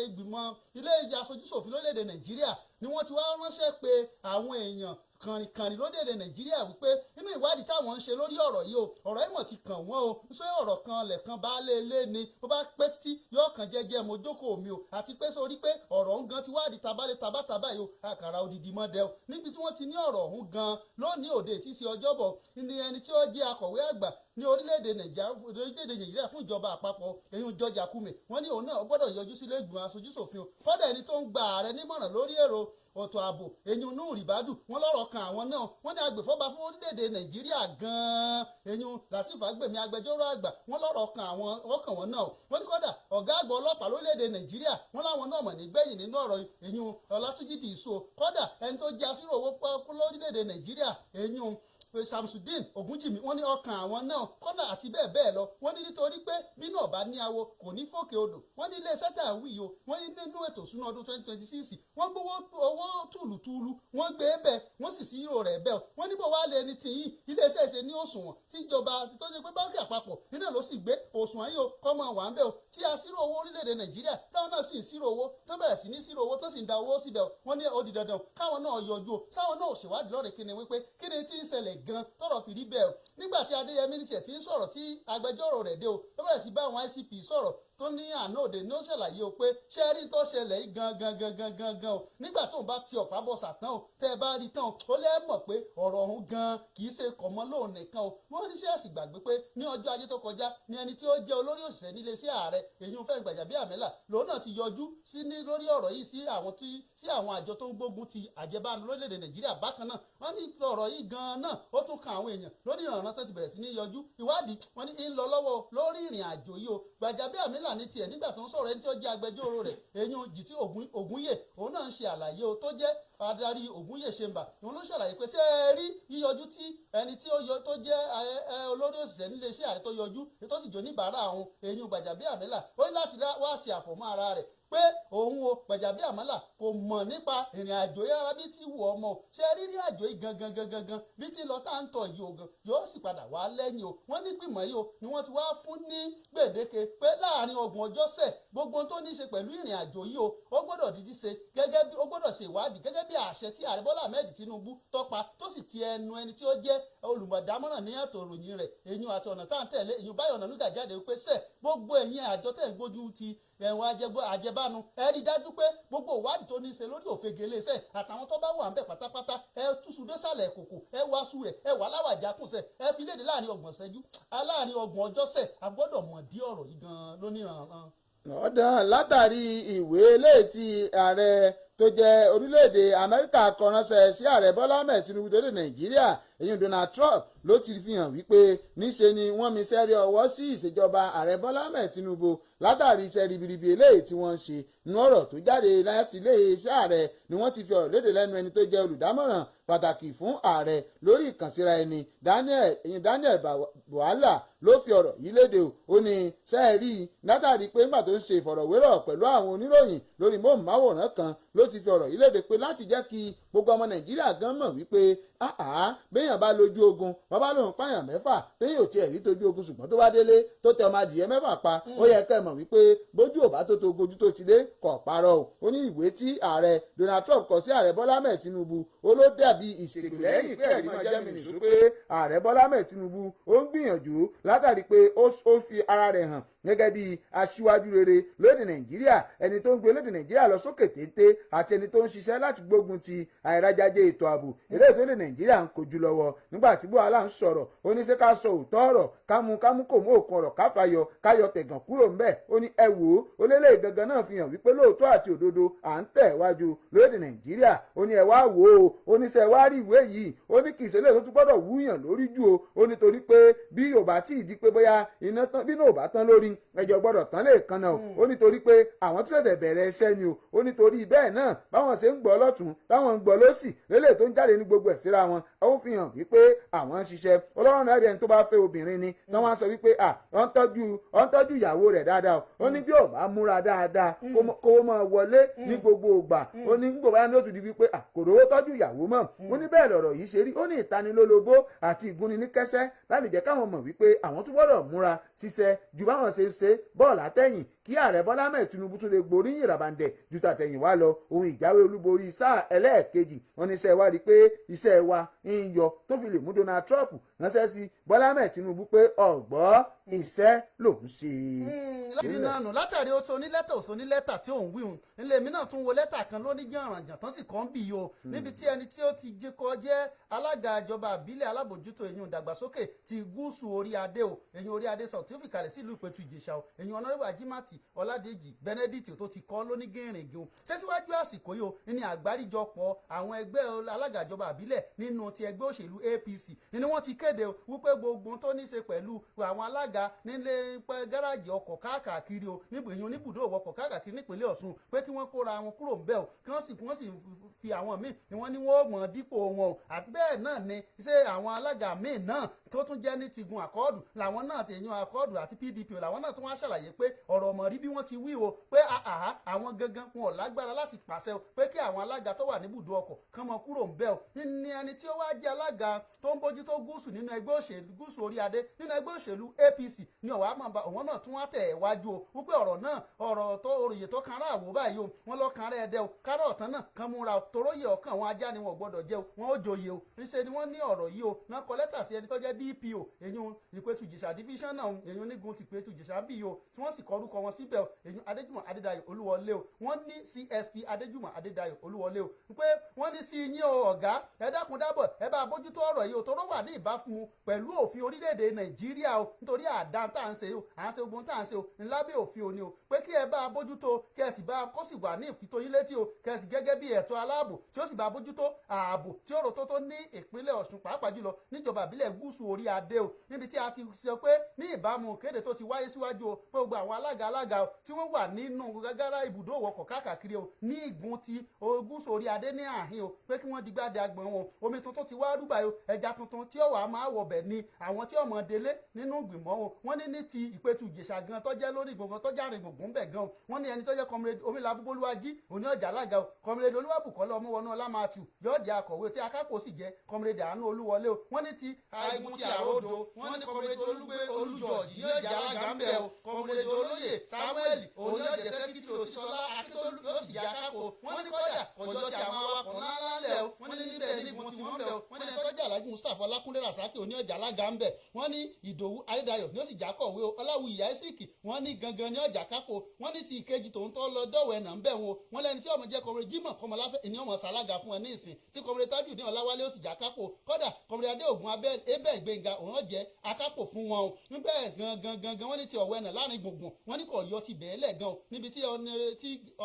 ìgbìmọ̀ ilé ìjà aṣojúṣòfin lórílẹ̀‐èdè Nàìjíríà ni wọ́n ti wá ránṣẹ́ pé àwọn èèyàn kànrìnkànrìn lórílẹ̀‐èdè Nàìjíríà wípé nínú ìwádìí táwọn ń ṣe lórí ọ̀rọ̀ yìí o, ọ̀rọ̀ yìí mọ̀ ti kàn wọ́n o. Ṣé ọ̀rọ̀ kan lẹ̀kan bá lé lé ni bó bá pẹ́ títí yóò kàn jẹ́jẹ́ mo jókòó mi o, àti pé sórí pé ọ̀rọ̀ ń gan ti wádìí tabalẹ̀ tabataba yìí o, àkàrà odidi mọ́dẹ o. Níbi tí wọ́n ti ní ọ̀rọ̀ ọ̀hún gan lónìí òde tí í ṣe Ọjọ́bọ̀ ní ẹni tí ó jẹ́ akọ̀wé àgbà ní orílẹ̀-èdè Nàìjíríà fún ìjọba àpapọ̀, èyí George Akume, wọ́n ní òun náà gbọ́dọ̀ yọjú sílé ìgbìmọ̀ aṣojúṣòfin o. Kọ́dà ẹni tó ń gba ààrẹ nímọ̀ràn lórí èrò ọ̀tọ̀ ààbò, eyín inú rìbádù, wọ́n lọ́rọ̀ kan àwọn náà. Wọ́n ní agbèfọ́ba fún orílẹ̀-èdè Nàìjíríà gan-an, eyín Lateef Fagbemi, agbẹjọ́rò àgbà, wọ́n lọ́rọ̀ kan àwọn ọkàn wọn náà. Wọ́n ní kọ́dà ọ̀gá àgbà ọlọ́pàá lórílẹ̀-èdè Nàìjíríà, wọ́n láwọn náà mọ̀ nígbẹ̀yìn nínú ọ̀rọ̀, eyín Ọlátúnjí Dìísù. Kọ́dà ẹni tó jẹ́ aṣírò owó lórílẹ̀-èdè Nàìjíríà, eyín Samsudeen Ogunjimi, wọ́n ní ọkàn àwọn náà kọ́nà àti bẹ́ẹ̀ bẹ́ẹ̀ lọ. Wọ́n ní nítorí pé bínú ọ̀bá ní awo kò ní fòkè odò. Wọ́n ní iléeṣẹ́ tà ń wí yìí o, wọ́n ní nínú ètò ìṣúná ọdún 2026, wọ́n gbowó owó tùlùtùlù, wọ́n gbé bẹ́ẹ̀, wọ́n sì ṣírò rẹ̀ bẹ́ẹ̀. Wọ́n ní bó wá lé ní tìyín iléeṣẹ́ ṣe ní òṣùwọ̀n tíjọba tó ṣe pé báńkì àpapọ̀ nínú ló sì gbé òṣùwọ̀n yìí o, kọ́ mọ wà ń bẹ́ o, tí a ṣírò owó orílẹ̀-èdè Nàìjíríà, táwọn náà sì ń ṣírò owó, tó bẹ̀rẹ̀ sí ní ṣírò owó, tó sì ń da owó síbẹ̀ o. Wọ́n ní ó di dandan káwọn náà yọjú o, sáwọn náà ṣèwádìí lọ́rẹ̀ kíni wípé kíni tí ń ṣẹlẹ̀ gan tọ́rọ̀ fi rí bẹ́ẹ̀ o. Nígbà tí Adéyẹmí ní tiẹ̀ ti ń sọ̀rọ̀ tí agbẹjọ́rò rẹ̀ dé o, ó bẹ̀rẹ̀ sí bá àwọn ICP sọ̀rọ̀ tó ní àná òde ní ó ṣàlàyé o pé ṣé rí tó ṣẹlẹ̀ yìí gan gan gan gan gan gan o. Nígbà tó ń bá ti ọ̀pá bọ̀ sàtán o, tẹ́ ẹ bá rí tán o, ó lẹ́ mọ̀ pé ọ̀rọ̀ ọ̀hún gan kì í ṣe kọ̀mọ́ lóun nìkan o. Wọ́n ní ṣe àsì gbàgbé pé ní ọjọ́ ajé tó kọjá ní ẹni tí ó jẹ́ olórí òṣìṣẹ́ nílé iṣẹ́ ààrẹ, èyí ń fẹ́ Gbàjàbíàmílà, lòun náà ti yọjú sí ní lórí ọ̀rọ̀ yìí sí àwọn àjọ tó ń gbógun ti àjẹbánu lórílẹ̀‐èdè Nàìjíríà. Bákan náà wọ́n ní ọ̀rọ̀ yìí gan náà ó tún kan àwọn èèyàn lórí ìrànràn tó ti bẹ̀rẹ̀ sí ní yọjú. Ìwádìí wọ́n ní ń lọ lọ́wọ́ lórí ìrìn àjò yìí o. Gbàjàbíàmílà ní tiẹ̀ nígbà tó ń sọ̀rọ̀, ẹni tí ó jẹ́ agbẹjọ́rò rẹ̀ eyín Jìtì Ògúnyè, òun náà ń ṣe àlàyé o, tó jẹ́ adarí Ògúnyè Ṣemba, òun ló ṣàlàyé pé ṣé ẹ rí yíyọjú tí ẹni tí ó tó jẹ́ olórí òṣìṣẹ́ nílé iṣẹ́ ààrẹ tó yọjú tó sì jò níbàárà òun eyín Gbàjàbíàmílà, ó ní láti wá ṣe àfọ̀mọ́ ara rẹ̀ pé òun o Gbàjàbíàmílà kò mọ̀ nípa ìrìn àjò yára bí ti wù ọmọ. Ṣe rírí àjò yìí gangan gangan gan bí ti lọ tá à ń tọ̀ yìí o gan yóò sì padà wá lẹ́yìn o. Wọ́n ní gbìmọ̀ yìí o ni wọ́n ti wá fún ní gbèdéke pé láàrin 30 ọjọ́ sẹ̀ gbogbo tó ní í ṣe pẹ̀lú ìrìn àjò yìí o, ó gbọ́dọ̀ dídí ṣe gẹ́gẹ́ bí ó gbọ́dọ̀ ṣe ìwádìí gẹ́gẹ́ bí àṣẹ tí ààrẹ Bọ́lá Ahmed Tinubu tọ́pa tó sì ti ẹnu ẹni tí ó jẹ́ olùmọ̀dámọ̀ràn ní ètò ìròyìn rẹ̀ èyí àti ọ̀nà tá à ń tẹ̀lé èyí Báyọ̀ Ọ̀nànúgà jáde pé sẹ̀ gbogbo ẹ̀yin àjọ tẹ̀ ń gbójú ti ẹ̀wọ̀n àjẹbánu ẹ rí dájú pé gbogbo ìwádìí tó ní í ṣe lórí òfegè iléeṣẹ́ àtàwọn tó bá wà ń bẹ̀ pátápátá ẹ túṣu désàlẹ̀ kòkò, ẹ wá su rẹ̀, ẹ wà láwàjá kùnsẹ̀, ẹ fi léde láàrin 30 ṣẹ́jú láàrin 30 ọjọ́ sẹ̀ a gbọ́dọ̀ mọ̀ dí ọ̀rọ̀ yìí gan-an lóníranran. Ọ̀dàn látàrí ìwé eléyìí tí ààrẹ tó jẹ́ orílẹ̀-èdè Amẹ́ríkà kọ ránṣẹ́ sí ààrẹ Bọ́lá Ahmed Tinubu tó dé Nàìjíríà, èyí Donald Trump, ló ti fi hàn wípé níṣe ni wọ́n mi sẹ́rí ọwọ́ sí ìṣèjọba ààrẹ Bọ́lá Ahmed Tinubu látàrí iṣẹ́ ribiribi eléyìí tí wọ́n ń ṣe. Nínú ọ̀rọ̀ tó jáde láti iléeṣẹ́ ààrẹ ni wọ́n ti fi ọ̀rọ̀ léde lẹ́nu ẹni tó jẹ́ olùdámọ̀ràn pàtàkì fún ààrẹ lórí ìkànsíra ẹni Daniel Bwala ló fi ọ̀rọ̀ yìí léde o. Ó ní sẹ́ẹ̀rí látàrí pé nígbà tó ń ṣe ìfọ̀rọ̀wérọ̀ pẹ̀lú àwọn oníròyìn lórí móhùnmáwòrán kan ló ti fi ọ̀rọ̀ yìí léde pé láti jẹ́ kí gbogbo ọmọ Nàìjíríà gan mọ̀ wípé béèyàn bá lójú ogun, bàbá lòun pààyàn 6 téèyàn ò tiẹ̀ rí tójú ogun, ṣùgbọ́n tó bá délé tó tẹ ọmọ adìyẹ 6 pa, ó yẹ kẹ́ mọ̀ wípé bójú ò bá tó tó gojú tó ti dé kọ̀ parọ́ o. Ó ní ìwé tí ààrẹ Donald Trump kọ sí ààrẹ Bọ́lá Ahmed Tinubu ó ló dàbí ìṣègbèlẹ́yìn pé ẹ̀rí máa jẹ́ mi nìṣó pé ààrẹ Bọ́lá Ahmed Tinubu ó ń gbìyànjú látàrí pé ó fi ara rẹ̀ hàn gẹ́gẹ́ bí aṣíwájú rere lóde Nàìjíríà, ẹni tó ń gbé lóde Nàìjíríà lọ sókè téńté àti ẹni tó ń ṣiṣẹ́ láti gbógun ti àìrájájé ètò ààbò eléyìí tó lè Nàìjíríà ń kojú lọ́wọ́. Nígbà tí Bwala ń sọ̀rọ̀ ó ní ṣé ká sọ òótọ́ ọ̀rọ̀ kámú kò mú òkun ọ̀rọ̀ káfàyọ káyọ tẹ̀gàn kúrò ńbẹ̀. Ó ní ẹ wò ó, ó lélẹ̀ gangan náà fi hàn wípé lóòótọ́ àti òdodo à ń tẹ̀ wájú lóde Nàìjíríà. Ó ní ẹ wá wò ó, ó ní ṣe wá rí ìwé yìí, ó ní kì í ṣe lè tó tún gbọ́dọ̀ wúyàn lórí jù o. Ó ní torí pé bí ò bá tí ì di pé bóyá iná tán bí náà ò bá tán lórí ẹjọ́ gbọ́dọ̀ tán lè kan náà o. Ó nítorí pé àwọn tó ṣẹ̀ṣẹ̀ bẹ̀rẹ̀ iṣẹ́ ni o. Ó nítorí bẹ́ẹ̀ náà báwọn ṣe ń gbọ́ lọ́tún táwọn ń gbọ́ lọ́sì lélẹ̀ tó ń jáde ní gbogbo ẹ̀ síra wọn, ó fi hàn wípé àwọn ń ṣiṣẹ́. Ọlọ́run náà bí ẹni tó bá fẹ́ obìnrin ni tí wọ́n á sọ wípé ó ń tọ́jú ìyàwó rẹ̀ dáadáa o. Ó ní bí ò bá múra dáadáa kó máa wọlé ní gbogbo ìgbà, ó ní gbogbo báyà ní ó tún di wípé kò rówó tọ́jú ìyàwó mọ́. Ó ní bẹ́ẹ̀ lọ̀rọ̀ yìí ṣe rí. Ó ní ìtanilólobó àti ìgúnni ní kẹ́sẹ́ láti jẹ́ káwọn mọ̀ wípé àwọn tún gbọ́dọ̀ múra ṣiṣẹ́ ju báwọn ṣe ń ṣe bọ́ọ̀lù àtẹ̀yìn kí ààrẹ Bọ́lá Ahmed Tinubu tún lè gboríyìn ràbàǹdẹ̀ ju tàtẹ̀yìn wá lọ. Ohun ìjáwé olúborí sáà ẹlẹ́ẹ̀kejì wọn ní iṣẹ́ wa rí pé iṣẹ́ wa ń yọ tó fi lè mú Donald Trump ránṣẹ́ sí Bọ́lá Ahmed Tinubu pé ọ̀gbọ́ iṣẹ́ lòún ṣe. Nínú látàrí ó tó ní lẹ́tà òsó ní lẹ́tà tí òun wíhun nílé mi náà tún wo lẹ́tà kan lóní jàǹrànjàn tán sì kàn bí o, níbi tí ẹni tí ó ti jẹ́ kọ́ jẹ́ alága ìjọba àbílẹ̀ alábòjútó èyí ìdàgbàsókè ti gúúsù orí adé o, èyí orí adé sọ tí ó fi kalẹ̀ sílùú Ìpẹ̀tù Ìjẹ̀ṣà o, èyí ọ̀nàrẹ́bù Ajímàtì Ọládèjì Benedict tó ti kọ́ lóní gìrìngìn o. Ṣé síwájú àsìkò yìí o ní àgbáríjọpọ̀ àwọn ẹgbẹ́ alága ìjọba àbílẹ̀ nínú ti ẹgbẹ́ òṣèlú APC ni wọ́n ti kéde wípé gbogbo tó ní ṣe pẹ̀lú àwọn alága nílé gáràjì ọkọ̀ káàkiri o, ìyún níbùdó ọkọ̀ káàkiri nípínlẹ̀ Ọ̀ṣun, pé kí wọ́n kóra wọn kúrò ńbẹ̀ o, kí wọ́n sì fi àwọn míì ni wọ́n ní wọ́n mọ̀ dípò wọn o. Àti bẹ́ẹ̀ náà ni ṣé àwọn alága míì náà tó tún jẹ́ ní tigun Accord làwọn náà ti yan Accord àti PDP làwọn náà tún wá ṣàlàyé pé ọ̀rọ̀ ọ̀mọ̀ rí bí wọ́n ti wí o, pé àhá àwọn gangan wọn ò lágbára láti pàṣẹ o pé kí àwọn alága tó wà níbùdó ọkọ̀ kán mọ kúrò ń bẹ̀ o. Ní ẹni tí ó wá jẹ́ alága tó ń bójútó gúúsù nínú ẹgbẹ́ òṣèlú, gúúsù orí adé nínú ẹgbẹ́ òṣèlú APC ní ọ̀wá mọ̀ òun náà tún wá tẹ̀ wájú o wípé ọ̀rọ̀ náà, ọ̀rọ̀ tó òròyè tó kan aráàwọ̀ báyìí o, wọ́n lọ kan ara ẹ̀dẹ́ o, kárọ̀ ọ̀tán náà kan múra o, toróyè ọ̀kan àwọn ajá ni wọn ò gbọ́dọ̀ jẹ́ o, wọn ò joyè o. Níṣẹ́ ni wọ́n ní ọ̀rọ̀ yìí o náà kọ lẹ́tà sí ẹni tó jẹ́ DPO èyún Ìpẹ̀tù Ìjẹ̀ṣà division náà, èyún nígun ti Ìpẹ̀tù Ìjẹ̀ṣà bí o, tí wọ́n sì kọ orúkọ wọn síbẹ̀ o, èyún Adéjùmọ̀ Adédayọ̀ Olúwọlé o. Wọ́n ní CSP Adéjùmọ̀ Adédayọ̀ Olúwọlé o pé wọ́n ní sí yín o, ọ̀gá, ẹ dákun dábọ̀, ẹ bá bójútó ọ̀rọ̀ yìí o, toró wà ní ìbámu pẹ̀lú òfin orílẹ̀-èdè Nàìjíríà o, nítorí àdá tá à ń ṣe o, à ń ṣe ogun tá à ń ṣe o ńlábẹ́ òfin òní o, pé kí ẹ bá bójútó, kí ẹ sì bá kó sì wà ní ìfitóyín létí o, kí ẹ sì gẹ́gẹ́ bí ẹ̀tọ́ aláàbò tí ó sì bá bójútó ààbò tí ó rò tó tó ní ìpínlẹ̀ Ọ̀ṣun, pàápàá jùlọ níjọba ìbílẹ̀ gúúsù orí adé o, níbi tí a ti sọ pé ní ìbámu kéde tó ti wáyé síwájú o pé gbogbo àwọn alága alága o tí wọ́n wà nínú gágárá ibùdó ọkọ̀ káàkiri o ní ìgún ti gúúsù orí adé ní àhín o, pé kí wọ́n digbá de agbọ̀n wọn. Omi tuntun ti wá rúbà o, ẹja tuntun tí ó wà máa wọbẹ̀ ni àwọn tí ọmọ délé nínú ìgbìmọ̀ wọn. Wọ́n ní ní ti Ìpẹ̀tù Ìjẹ̀ṣà gan tó jẹ́ lórí gbọ̀ngàn tó járe gbùngbùn bẹ̀ gan, wọ́n ní ẹni tó jẹ́ Comrade Omílabú Bólúwájí òní ọjà alága o, Comrade Olúwàbùkọ́lá Ọmọwọnú Ọlámàtù yóò jẹ́ akọ̀wé, tí akápò sì jẹ́ Comrade Àánú Olúwọlé o. Wọ́n ní ti àìmú ti àròdò, wọ́n ní Comrade Olúgbé Olújọ̀jì yóò jẹ́ alága ń bẹ̀ o, Comrade Olóyè Samuel òní ọjà sẹ́kítì, Òtísọ́lá Akíntólú yóò sì jẹ́ akápò. Wọ́n ní kọ́dà kọjọ́ ti àwọn awakọ̀ ńláńlá lẹ̀ o, wọ́n ní níbẹ̀ nígun tí wọ́n bẹ̀ o, wọ́n ní ẹni tó jẹ́ Alhaji Mustapha Ọlákúnlé Rasaki òní ọjà alága ń bẹ̀. Wọ́n ní Ìdòwú Adédayọ̀ ni ó sì jákọ̀wé o, Ọláwùyí Isaac wọ́n ní gangan ní ọjà kápò. Wọ́n ní ti ìkejì tòun tó lọ dọ̀wọ̀ ẹ̀nà ń bẹ̀ wọn, wọ́n lẹ́ni tí ọmọ jẹ́ Comrade Jimoh Kọmọláfẹ́ ìní ọmọ sàlágà fún ẹ ní ìsìn, tí Comrade Tajudeen Ọláwálé ó sì já kápò. Kódà Comrade Adéògùn Abel Gbẹ̀ngà òun jẹ́ akápò fún wọn o níbẹ̀ gangan gangan. Wọ́n ní ti ọ̀wọ́ ẹ̀nà láàrin gbùngbùn, wọ́n ní kò yọ ti bẹ́ẹ̀ lẹ̀ gan o, níbi tí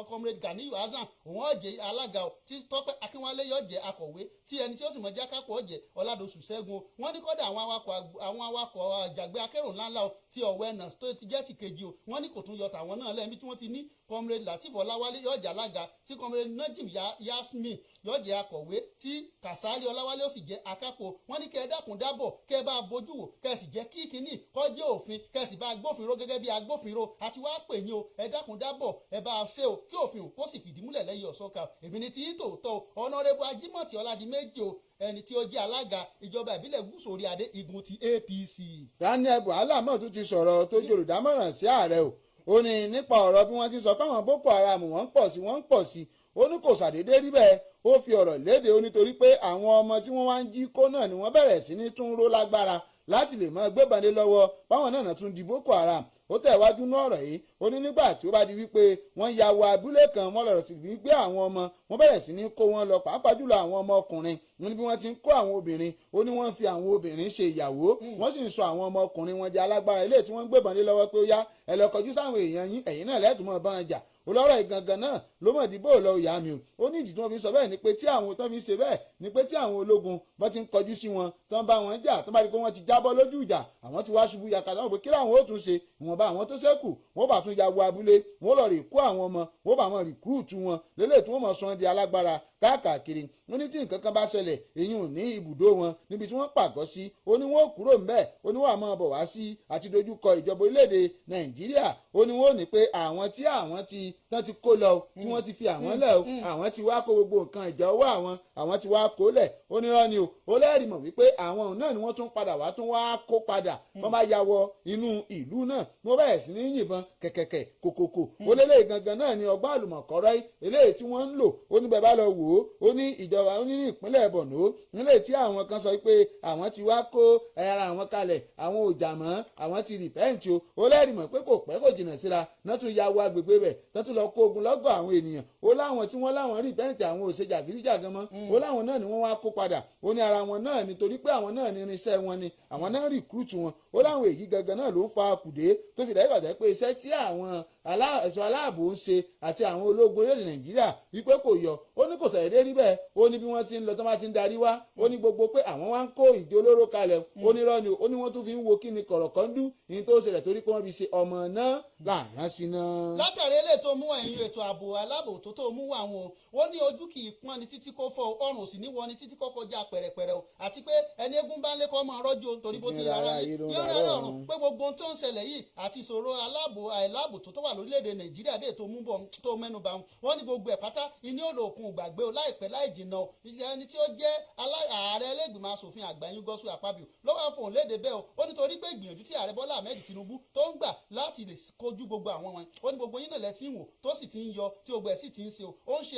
Comrade Ganiyu Hasan òun jẹ́ alága o, tí Tọ́pẹ́ Akínwálé yọ jẹ́ akọ̀wé, tí ẹni tí ó sì mọ̀ jẹ́ akápò jẹ́ Ọládọ̀sù Ṣẹ́gun. Wọ́n ní kódà àwọn awakọ̀ àjàgbé akérò ńláńlá o ti ọ̀wọ́ ẹ̀nà tó ti jẹ́ ti kejì o, wọ́n ní kò tún yọ tàwọn náà lẹ́yìn tí wọ́n ti ní Comrade Lateef Ọláwálé yóò jẹ́ alága, tí Comrade Najim Yasmin yóò jẹ́ akọ̀wé, tí Kasali Ọláwálé ó sì jẹ́ akápò. Wọ́n ní kẹ́ ẹ dákun dábọ̀, kẹ́ ẹ bá bójú wò, kẹ́ ẹ sì jẹ́ kí kínní kó jẹ́ òfin, kẹ́ ẹ sì bá agbófinró gẹ́gẹ́ bí agbófinró àti wá pè yín o, ẹ dákun dábọ̀, ẹ bá ṣe o kí òfin kó sì fìdí múlẹ̀ lẹ́yìn ọ̀sọ́ka. Èmi ni tí tòótọ́ o, Honorable Ajímọ̀tì Ọládìméjì o, ẹni tí ó jẹ́ alága ìjọba ìbílẹ̀ gúúsù orí adé igun ti APC. Daniel Buhala mọ̀ tún ti sọ̀rọ̀ tó jòlùdámọ̀ràn sí ààrẹ o. Ó ní nípa ọ̀rọ̀ bí wọ́n ti sọ pé àwọn Boko Haram wọ́n ń pọ̀ sí, wọ́n ń pọ̀ sí, ó ní kò ṣàdédé rí bẹ́ẹ̀. Ó fi ọ̀rọ̀ léde, ó nítorí pé àwọn ọmọ tí wọ́n wá ń jí kó náà ni wọ́n bẹ̀rẹ̀ sí ní tún ró lágbára láti lè máa gbébọn lé lọ́wọ́, báwọn náà tún di Boko Haram. Ó tẹ̀wájú ní ọ̀rọ̀ yìí, ó ní nígbà tí ó bá di wípé wọ́n ya wọ abúlé kan, wọ́n lọ̀rọ̀ sí gbé àwọn ọmọ, wọ́n bẹ̀rẹ̀ sí ní kó wọn lọ, pàápàá jùlọ àwọn ọmọ ọkùnrin. Wọ́n ní bí wọ́n ti ń kó àwọn obìnrin, ó ní wọ́n fi àwọn obìnrin ṣe ìyàwó, wọ́n sì ń sọ àwọn ọmọ ọkùnrin wọn di alágbára ilé tí wọ́n ń gbébọn lé lọ́wọ́ pé ó yá, ẹ lọ kọjú sáwọn èèyàn yín, ẹ̀yin náà lẹ́tùmọ̀ mọ́ bá wọn jà. Olọ́rọ̀ ìgangan náà ló mọ̀ dìbò lọ ìyá mi o. Ó ní ìdí tí wọ́n fi sọ bẹ́ẹ̀ ni pé tí àwọn tó fi ṣe bẹ́ẹ̀ ni pé tí àwọn ológun bọ́n ti ń kọjú sí wọn, tó ń bá wọn jà, tó bá di pé wọ́n ti jábọ́ lójú ìjà, àwọn ti wá ṣubú yakata, wọn pé kí làwọn ó tún ṣe? Ìwọ̀nba àwọn tó ṣẹ́kù, wọ́n bá tún ya wọ abúlé, wọ́n lọ rè kó àwọn ọmọ, wọ́n bá wọn rìkúrúùtù wọn lélẹ̀ tí wọ́n mọ̀ sọ di alágbára káàkiri. Wọ́n ní tí nǹkan kan bá ṣẹlẹ̀, èyí ò ní ibùdó wọn níbi tí wọ́n pàgọ́ sí, ó ní wọ́n kúrò ńbẹ̀, ó ní wọ́n àmọ́ bọ̀ wá sí àti dojúkọ ìjọba orílẹ̀-èdè Nàìjíríà. Ó ní wọ́n ò ní pé àwọn tí àwọn ti tán ti kó lọ, tí wọ́n ti fi àwọn lẹ̀ o, àwọn ti wá kó gbogbo nǹkan ìjà owó àwọn, àwọn ti wá kó lẹ̀. Ó ní rán ni o, ó lẹ́rìí mọ̀ wípé àwọn náà ni wọ́n tún padà wá tún wá kó padà. Wọ́n bá ya wọ inú ìlú náà, wọ́n bẹ̀rẹ̀ sí ní yìnbọn kẹ̀kẹ̀kẹ̀ kòkòkò. Ó lélẹ̀ gangan náà ni ọgbọ́n àlùmọ̀kọ́rọ́ eléyìí tí wọ́n ń lò. Ó ní bẹ́ẹ̀ bá lọ wò ó. wò ó ní ìjọba ó ní ní ìpínlẹ̀ Borno nílé tí àwọn kan sọ pé àwọn ti wá kó ara àwọn kalẹ̀, àwọn ò jà mọ́, àwọn ti repent o. Ó lẹ́rìí mọ̀ pé kò pẹ́ kò jìnnà síra náà tún ya wọ agbègbè bẹ̀ tó tún lọ kó ogun lọ́gọ̀ àwọn ènìyàn. Ó láwọn tí wọ́n láwọn repent, àwọn ò ṣe jàgídíjàgan mọ́, ó láwọn náà ni wọ́n wá kó padà. Ó ní ara wọn náà nítorí pé àwọn náà ní irinṣẹ́ wọn ni àwọn náà recruit wọn. Ó láwọn èyí gangan náà ló ń fa akùdé tó fi dájú pàtàkì pé iṣẹ́ tí àwọn ẹ̀ṣọ́ aláàbò ń ṣe àti àwọn ológun orílẹ̀-èdè Nàìjíríà wípé kò yọ. Ó ní kò sàdédé rí bẹ́ẹ̀. Ó ní bí wọ́n ti ń lọ tó bá ti ń darí wá, ó ní gbogbo pé àwọn wá ń kó ìdí olóró kalẹ̀, ó ní rọ́ ni. Ó ní wọ́n tún fi ń wo kí ni kọ̀rọ̀kọ́ndú ní tó ṣẹlẹ̀ torí pé wọ́n fi ṣe ọmọ náà láàrán sí náà. Látàrí eléyìí tó mú ẹ̀yìn ètò ààbò aláàbò tó mú àwọn o, ó ní ojú kì í pọ́n ni títí kó fọ́, ọrùn sì ní wọ ni títí kó kọjá pẹ̀rẹ̀pẹ̀rẹ̀ o, àti pé ẹni eégún bá ń lé kọ́ mọ́ rọ́jò torí bó ti rárá yóò rárá ọ̀run pé gbogbo ohun tó ń ṣẹlẹ̀ yìí àti ìṣòro aláàbò àìláàbò tó wà lórílẹ̀‐èdè Nàìjíríà bí ètò múbọ̀ tó mẹ́nuba wọn ní gbogbo ẹ̀ pátá iní òlòkun gbàgbé o láìpẹ́ láì jìnnà o. Ẹni tí ó jẹ́ ààrẹ ẹlẹ́gbìmọ̀ asòfin àgbà yín Godswill Akpabio ló wá fòun léde bẹ́ẹ̀ o. Ó nítorí pé ìgbìyànjú tí ààrẹ Bọ́lá Ahmed Tinubu tó ń gbà láti lè kojú gbogbo àwọn wọn, ó ní gbogbo yín náà lẹ ti ń wò tó sì ti ń yọ tí gbogbo ẹ̀ sì ti ń ṣe o. Ó ń ṣe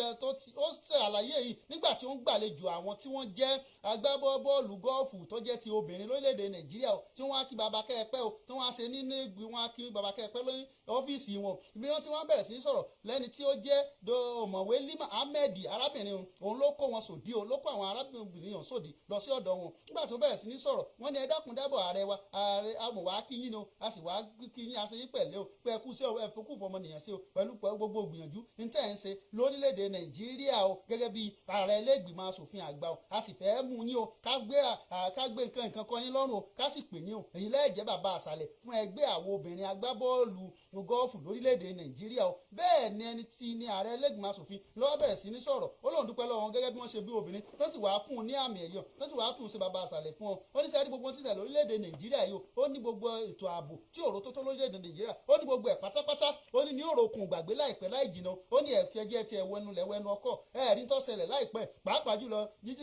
ó ṣe àlàyé yìí nígbà tí ó ń gbàlejò àwọn tí wọ́n jẹ́ agbábọ́ọ̀lù gọ́ọ̀fù tó jẹ́ ti obìnrin lórílẹ̀‐èdè Nàìjíríà o, tí wọ́n á kí baba kẹ́ẹ̀pẹ́ o, tí wọ́n á ṣe nínú wọ́n á kí baba kẹ́ẹ̀pẹ́ lórí ọ́fíìsì wọn. Ibi wọn tí wọ́n bẹ̀rẹ̀ sí í sọ̀rọ̀ lẹ́ni tí ó jẹ́ ọ̀mọ̀wé Lima Ahmed arábìnrin òun ló kó wọn sòdí o, ló kó àwọn arábìnrin yàn sòdí lọ sí ọ̀dọ̀ wọn. Nígbà tó bẹ̀rẹ̀ sí ní sọ̀rọ̀ wọ́n ní ẹ dákun dábọ̀ ààrẹ wa, ààrẹ amọ̀ wá kí yín o, a sì wá kí yín, a ṣe yín pẹ̀lẹ́ o, pé ẹ kú sí ọ, ẹ fokú fọmọnìyàn sí o pẹ̀lú gbogbo gbìyànjú ní tẹ́ ẹ̀ ń ṣe lórílẹ̀‐èdè Nàìjíríà o gẹ́gẹ́ bí ààrẹ ilé-ìgbìmọ̀ asòfin àgbà o, a sì fẹ́ mú yín o, ká gbé nǹkan kan yín lọ́rùn o, ká sì pè yín o, èyí lẹ́ẹ̀jẹ́ bàbá àṣàlẹ̀ fún ẹgbẹ́ àwọn obìnrin agbábọ́ọ̀lù gọ́ọ̀fù lórílẹ̀‐èdè Nàìjíríà o. Bẹ́ẹ̀ ni ẹni tí ní ààrẹ ilé-ìgbìmọ̀ asòfin ló bẹ̀rẹ̀ sí ní sọ̀rọ̀, ó lóun dúpẹ́ lọ́wọ́ wọn gẹ́gẹ́ bí wọ́n ṣe bí obìnrin tó sì wàá fún un ní àmì ẹ̀yọ tó sì wàá fún un ṣe bàbá àṣàlẹ̀ fún ọ. Ó ní sẹ́ẹ̀rí gbogbo tí ṣẹlẹ̀ lórílẹ̀‐èdè Nàìjíríà yìí o, ó ní gbogbo ètò ààbò tí òró tó tó lórílẹ̀‐èdè Nàìjíríà, ó ní gbogbo ẹ̀ pátápátá, ó ní ní òròkùn gbàgbé láìpẹ́ láì jìnnà, ó ní ẹ̀kẹ́jẹ́ tiẹ̀ wẹnu lẹ́wẹ́nu ọkọ̀ ẹ̀rí tó ṣẹlẹ̀ láìpẹ́ pàápàá jùlọ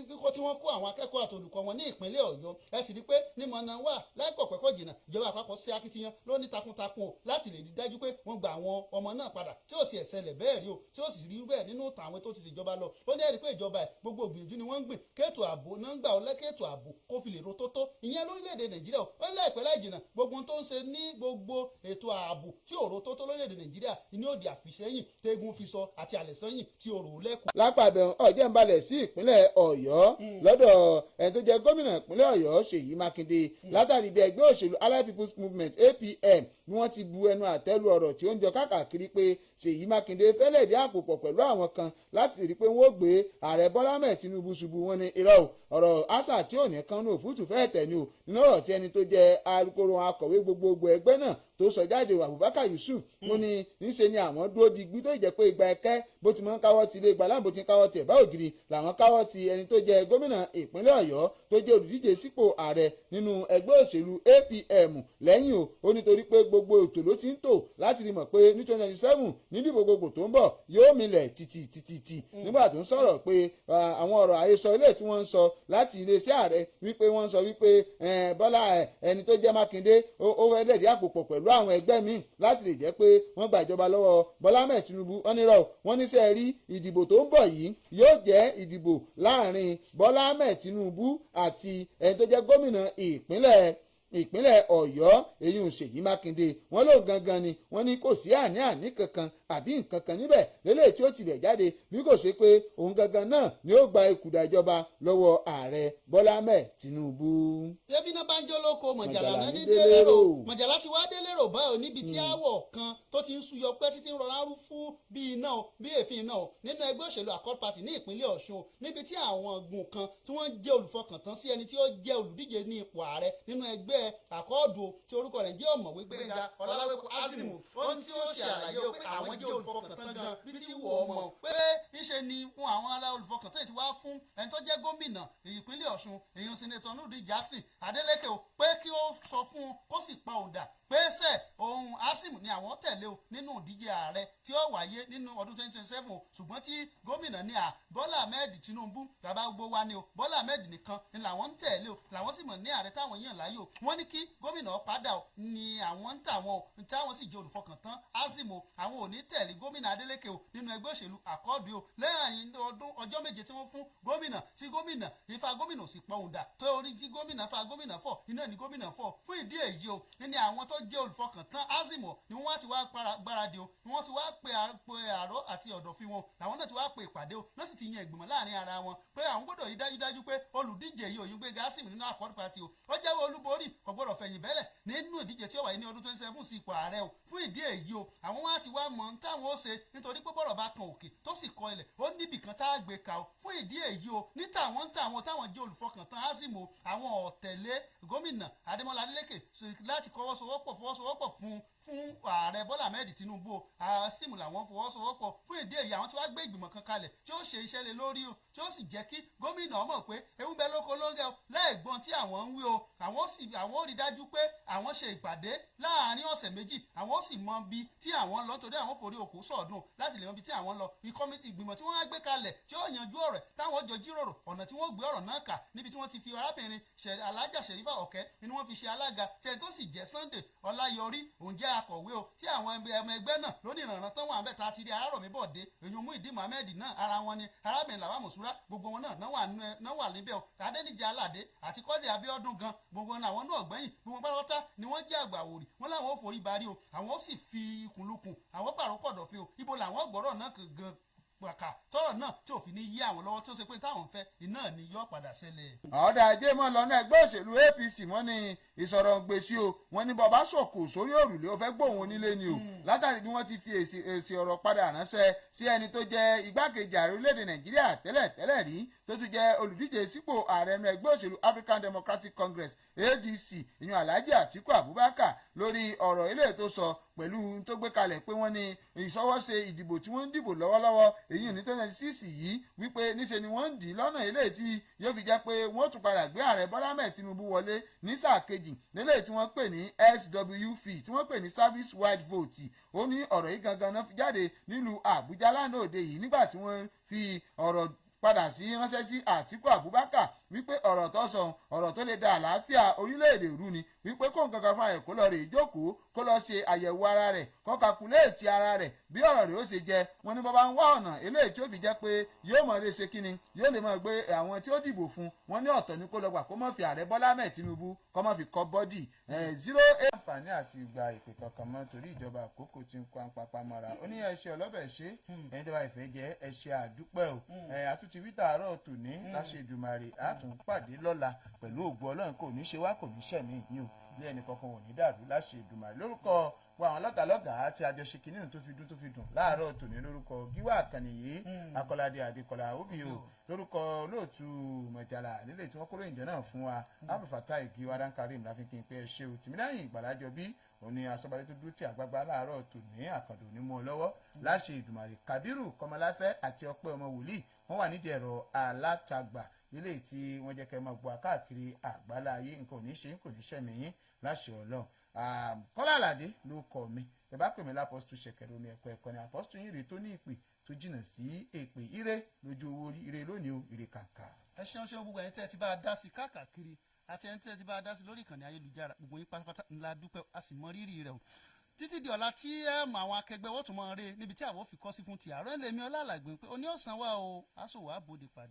kíkó tí wọ́n kó àwọn akẹ́kọ̀ọ́ àti olùkọ́ wọn ní ìpínlẹ̀ Ọ̀yọ́. Ẹ sì rí pé ní mọ̀nà wà láìpọ̀pẹ́kọ̀ jìnnà ìjọba àpapọ̀ ṣe akitiyan ló ní takuntakun o láti lè rí dájú pé wọ́n gba àwọn ọmọ náà padà tí ó sì ẹ̀ṣẹ̀lẹ̀ bẹ́ẹ̀ rí o, tí ó sì rí bẹ́ẹ̀ nínú tàwọn tó ti ṣèjọba lọ. Ó ní ẹ̀rí pé ìjọba ẹ̀ gbogbo ìgbìyànjú ni wọ́n ń gbìn kéètò ààbò náà ń gbà ó lẹ́kẹ̀ẹ́tò ààbò kó fi lè ro tótó ìyẹn lórílẹ̀‐èdè Nàìjíríà o. Ó ní láìpẹ́ láì jìnnà gbogbo ohun tó ń ṣe ní gbogbo ètò ààbò tí ò ro tótó lórílẹ̀‐èdè Nàìjíríà ní òdì àfìsẹ́yìn tẹ́gun fi sọ àti àlẹ́sẹ́yìn tí ò rò lẹ́kọ̀ọ́. Lápàbẹ̀ ọ̀jẹ̀ ń balẹ̀ sí ìpínlẹ̀ Ọ̀yọ́ lọ́dọ̀ ẹni tó jẹ́ gómìnà ìpínlẹ̀ Ọ̀yọ́ Ṣèyí Mákindé látàrí bí ẹgbẹ́ òṣèlú Allied People's Movement APM ni wọ́n ti bu ẹnu àtẹ́lu ọ̀rọ̀ tí ó ń jọ káàkiri pé Ṣèyí Mákindé fẹ́lẹ̀ dé àpò pọ̀ pẹ̀lú àwọn kan láti lè rí pé wọ́n ó gbé ààrẹ Bọ́lá Ahmed Tinubu ṣubú. Wọn ní irọ́ o, ọ̀rọ̀ àṣà tí ò ní kánú òfútù fẹ́ẹ̀ tẹ̀ ni o. Nínú ọ̀rọ̀ tí ẹni tó jẹ́ alukoro akọ̀wé gbogbogbò ẹgbẹ́ náà tó sọ jáde Abubakar Yusuf, ó ní níṣe ni àwọn dúró digbí tó jẹ́ pé ìgbà ẹ̀kẹ́ bó ti máa ń káwọ́ ti ilé ìgbà láàbò ti ń káwọ́ ti ẹ̀bá ògiri làwọn káwọ́ ti ẹni tó jẹ́ gómìnà ìpínlẹ̀ Ọ̀yọ́ tó jẹ́ olùdíje sípò ààrẹ nínú ẹgbẹ́ òṣèlú APM lẹ́yìn o. Ó nítorí pé gbogbo ètò ló ti ń tò láti rí mọ̀ pé ní 2027 nídìbò gbogbo tó ń bọ̀ yóò milẹ̀ tìtì tìtì. Nígbà tó ń sọ̀rọ̀ pé àwọn ọ̀rọ̀ àhesọ ilé tí wọ́n ń sọ láti iléeṣẹ́ ààrẹ wípé wọ́n ń sọ wípé Bọ́lá ẹni tó jẹ́ Mákindé ó fẹ́ lẹ̀dí àpò pọ̀ pẹ̀lú àwọn ẹgbẹ́ míì láti lè jẹ́ pé wọ́n gba ìjọba lọ́wọ́ Bọ́lá Ahmed Tinubu. Wọ́n ní rọ wọ́n ní sẹ́ẹ̀ rí ìdìbò tó ń bọ̀ yìí yóò jẹ́ ìdìbò láàrin Bọ́lá Ahmed Tinubu àti ẹni tó jẹ́ gómìnà ìpínlẹ̀ Ọ̀yọ́ èyí Ṣèyí Mákindé. Wọ́n lóun gangan ni wọ́n ní kò sí àní-àní kankan àbí nǹkan kan níbẹ̀ lélẹ̀ tí ó ti bẹ̀ jáde bí kò ṣe pé òun gangan náà ni ó gba ìkùdà ìjọba lọ́wọ́ ààrẹ Bọ́lá Ahmed Tinubu. Ṣebí náà bá ń jó lóko mọ̀jàlá náà ní délérò mọ̀jàlá ti wá délérò báyìí níbi tí aáwọ̀ kan tó ti ń súyọ pẹ́ títí ń rọra rú fún bí iná bí èéfín iná nínú ẹgbẹ́ òṣèlú Accord Party ní ìpínlẹ̀ Ọ̀ṣun níbi tí àwọn gun kan tí wọ́n jẹ́ olùfọkàntán sí ẹni tí ó jẹ́ olùdíje ní ipò ààrẹ nínú ẹgbẹ́ Àkọọ́dù tí orúkọ rẹ̀ jẹ́ ọ̀mọ̀wé Gbénga Ọlálékan Azeem ó ní tí ó ṣe àlàyé pé àwọn jẹ́ olùfọkàntán gan bí tí wọ̀ ọmọ pé níṣe ni fún àwọn ará olùfọkàntán ti wá fún ẹni tó jẹ́ gómìnà ìpínlẹ̀ Ọ̀ṣun èèyàn Senator Nurudeen Jackson Adeleke o pé kí ó sọ fún un kó sì pa òǹdà pé Pé sẹ́ ohun Asim ni àwọn tẹ̀lé o nínú ìdíje ààrẹ tí ó wáyé nínú ọdún 2027 o. Ṣùgbọ́n tí gómìnà ní à Bọ́lá Ahmed Tinubu bàbá gbogbo wa ni o, Bọ́lá Ahmed nìkan ni làwọn ń tẹ̀lé o, làwọn sì mọ̀ ní ààrẹ táwọn yàn láàyò. Wọ́n ní kí gómìnà padà o ni àwọn ń tà wọn o, táwọn sì jẹ́ olùfọkàntán Asim o. Àwọn ò ní tẹ̀lé gómìnà Adeleke o nínú ẹgbẹ́ òṣèlú Àkọ́ọ̀dù o. Lẹ́yìn ọdún ọjọ́ 7 tí wọ́n fún gómìnà, tí gómìnà ifá gómìnà ò sì pọ̀hùn dà, tó orí jí gómìnà fa gómìnà fọ̀ iná ni gómìnà fọ̀. Fún ìdí èyí o ní àwọn tó jẹ́ olùfọkàntán Asim o ni wọ́n ti wá gbáradì o, ni wọ́n ti wá pe àró àti ọ̀dọ̀fin wọn, làwọn náà ti wá pe ìpàdé o, wọ́n sì ti yan ìgbìmọ̀ láàrin ara wọn pé àwọn gbọ́dọ̀ rí dájúdájú pé olùdíje yìí òyìnbó Gbénga Asim nínú Accord Party o, ó jáwé olúborí, kò gbọ́dọ̀ fẹ̀yìn bẹ́lẹ̀ nínú ìdíje tí ó wáyé ní ọdún 27 sí ipò ààrẹ o. Fún ìdí èyí o àwọn wá ti wá mọ̀ táwọn ó ṣe, nítorí pé bọ́rọ̀ bá kan òkè tó sì kọ ilẹ̀ ó níbì kan tá a gbé ka o. Fún ìdí èyí o ní táwọn táwọn jẹ́ olùfọkàntán Asim o, àwọn ọ̀tẹ̀lé gómìnà Adémọ́lá Adélékè láti fọwọ́sowọ́pọ̀ fún ààrẹ Bọ́lá Ahmed Tinubu o. Asim làwọn fọwọ́sowọ́pọ̀. Fún ìdí èyí àwọn tí wàá gbé ìgbìmọ̀ kan kalẹ̀ tí ó ṣe iṣẹ́ lé lórí o, tí ó sì jẹ́ kí gómìnà mọ̀ pé ewu bẹ lóko lóńgẹ́ o lẹ́ẹ̀gbọ́n tí àwọn ń wí o. Àwọn ó rí dájú pé àwọn ṣe ìpàdé láàárín ọ̀sẹ̀ 2, àwọn ó sì mọ bí tí àwọn lọ, nítorí àwọn forí òkú sọ̀dún láti lè mọ bí tí àwọn lọ. Ìgbìmọ̀ tí wọ́n á gbé kalẹ̀ tí ó yanjú ọ̀rọ̀ táwọn jọ jíròrò ọ̀nà tí wọ́n gbé ọ̀rọ̀ náà kà, níbi tí wọ́n ti fi arábìnrin Alájà Ṣẹ̀rífà Ọ̀kẹ́ ni wọ́n fi ṣe alága, tí ẹni tó sì jẹ́ Sunday Ọláyọrí òun jẹ́ akọ̀wé o, tí àwọn ọmọ ẹgbẹ́ náà lónìí ìrànràn tán wà ń bẹ̀ tá a ti rí Arárọ̀mí Bọ̀dé, èyàn Muyideen Mohammed náà ara wọn ni, arábìnrin Làwá Mùsúrà, gbogbo wọn náà náà wà níbẹ̀ o, Adéníjì Aládé àti Kọ́dé Abíọ́dún gan, gbogbo wọn àwọn náà gbẹ̀yìn, gbogbo pátápátá ni wọ́n jẹ́ àgbà àwòrì, wọ́n láwọn ò forí barí o, àwọn ó sì fi ikùnlukùn, àwọn pàrọ̀pọ̀dọ̀ fi o, ibo làwọn gbọ́rọ̀ náà gan pàkà tọ́rọ̀ náà tí òfin ní yí àwọn lọ́wọ́ tó ṣe pé táwọn fẹ́ iná ni yóò padà ṣẹlẹ̀. Ọ̀dà ajé mọ́ lọ́nà ẹgbẹ́ òṣèlú APC wọ́n ní ìsọ̀rọ̀ gbèsè o, wọ́n ní bàbá sọ̀kò sórí òrùlé ó fẹ́ gbóhùn onílé ni o, látàrí bí wọ́n ti fi èsì ọ̀rọ̀ padà ránṣẹ́ sí ẹni tó jẹ́ igbákejì ààrẹ orílẹ̀-èdè Nàìjíríà tẹ́lẹ̀ tẹ́lẹ̀ rí tó tún jẹ́ olùdíje sípò ààrẹ ẹnu ẹgbẹ́ òṣèlú African Democratic Congress ADC ìyún Alhaji Atiku Abubakar lórí ọ̀rọ̀ ilé tó sọ pẹ̀lú tó gbé kalẹ̀ pé wọ́n ní ìṣọwọ́ṣe ìdìbò tí wọ́n ń dìbò lọ́wọ́lọ́wọ́ èyí ní 2026 yìí wípé níṣe ni wọ́n ń dì í lọ́nà ilé tí yóò fi jẹ́ pé wọ́n tún padà gbé ààrẹ Bọ́lá Ahmed Tinubu wọlé ní sáà kejì nílé tí wọ́n pè ní SWV tí wọ́n pè ní Service Wide Vote. Ó ní ọ̀rọ̀ yìí gangan náà fi jáde nílùú Àbújá lánàá òde yìí nígbà tí wọ́n fi ọ̀rọ̀ padà sí ránṣẹ́ sí Àtíkù Abubakar wípé ọ̀rọ̀ tó sọ ọ̀rọ̀ tó lè da àlàáfíà orílẹ̀-èdè rú ni, wípé kó nǹkan kan fún ààrẹ kó lọ rè jókòó kó lọ ṣe àyẹ̀wò ara rẹ̀ kó kakuléètì ara rẹ̀ bí ọ̀rọ̀ rẹ̀ ó ṣe jẹ́. Wọ́n ní bàbá ń wá ọ̀nà eléyìí tí ó fi jẹ́ pé yóò mọ̀ lè ṣe kíni yóò lè máa gbé àwọn tí ó dìbò fún wọn ní ọ̀tọ̀ ní kó lọ gbà kó má fi ààrẹ Bọ́lá Ahmed Tinubu kó má fi kọ́ bọ́dì 08. Àǹfààní àti ìgbà ìpè kankan mọ́ torí ìjọba àkókò tí ń kó àpapà mọ́ra. Ó ní ẹ ṣe ọlọ́bẹ̀ ṣe ẹ̀yin tó bá ìfẹ́ jẹ́ ẹ ṣe àdúpẹ́ o. Àtúntì wíta àárọ̀ tòní láṣẹ Èdùmàrè àtún pàdé lọ́la pẹ̀lú ògo Ọlọ́run, kò ní ṣe wá kò ní ṣẹ̀mí yín o, ilé ẹnì kankan ò ní dàrú láṣẹ Èdùmàrè. Lórúkọ wa àwọn lọ́gàlọ́gà àti àjọṣe kìnìún tó fi dùn láàárọ̀ tòní, lórúkọ Gíwá Àkànní yìí Akọ́ládé Adékọlá Obi o, lórúkọ olóòtú Mọ̀jàlá nílé tí wọ́n kóró ìjọ náà fún wa Abdulfatai Gíwá Dankarim láfi kí n pé ẹ ṣe o. Tìmílẹ́yìn Ìgbàlájọ bí òní asọ́balẹ̀ tó dúró tí àgbàgbà láàárọ̀ tòní àkàndò ní mú ọ lọ́wọ́ láṣẹ Èdùmàrè. Kábírù Kọmọláfẹ́ àti Ọpẹ́ ọmọ wòlíì wọ́n wà nídìí ẹ̀rọ alátagbà nílé tí wọ́n jẹ́ kẹ́ máa gbọ́ káàkiri àgbálá ayé. Nǹkan ò ní ṣe kò ní ṣẹ̀mí yín láṣẹ Ọlọ́run. Kọ́lá Àlàdé ló kọ mi, ẹ bá pè mí lápọ́sítù ṣẹ̀kẹ̀rẹ̀ omi ẹ̀kọ́ ẹ̀kọ́ ni àpọ́sítù yín rèé tó ní ìpè tó jìnnà sí èpè. Ire lójú owó rí, ire lónìí o, ire kàǹkà. Ẹ ṣeun ṣeun gbogbo ẹ̀yin tẹ́ ẹ ti bá a dá sí káàkiri àti ẹ̀yin tẹ́ ẹ ti bá a dá sí lórí ìkànnì ayélujára, gbogbo yín pátápátá ńlá dúpẹ́, a sì mọ rírì rẹ̀ o. Títí di ọ̀la tí ẹ mọ àwọn akẹgbẹ́ wọ́n tún mọ rè níbi tí àwọn fi kọ́ sí fún ti àárọ̀. Ẹ̀ lèmi Ọlá Àlàgbé pé oní ọ̀sán wa o, aṣọ wàá bòde pàdé.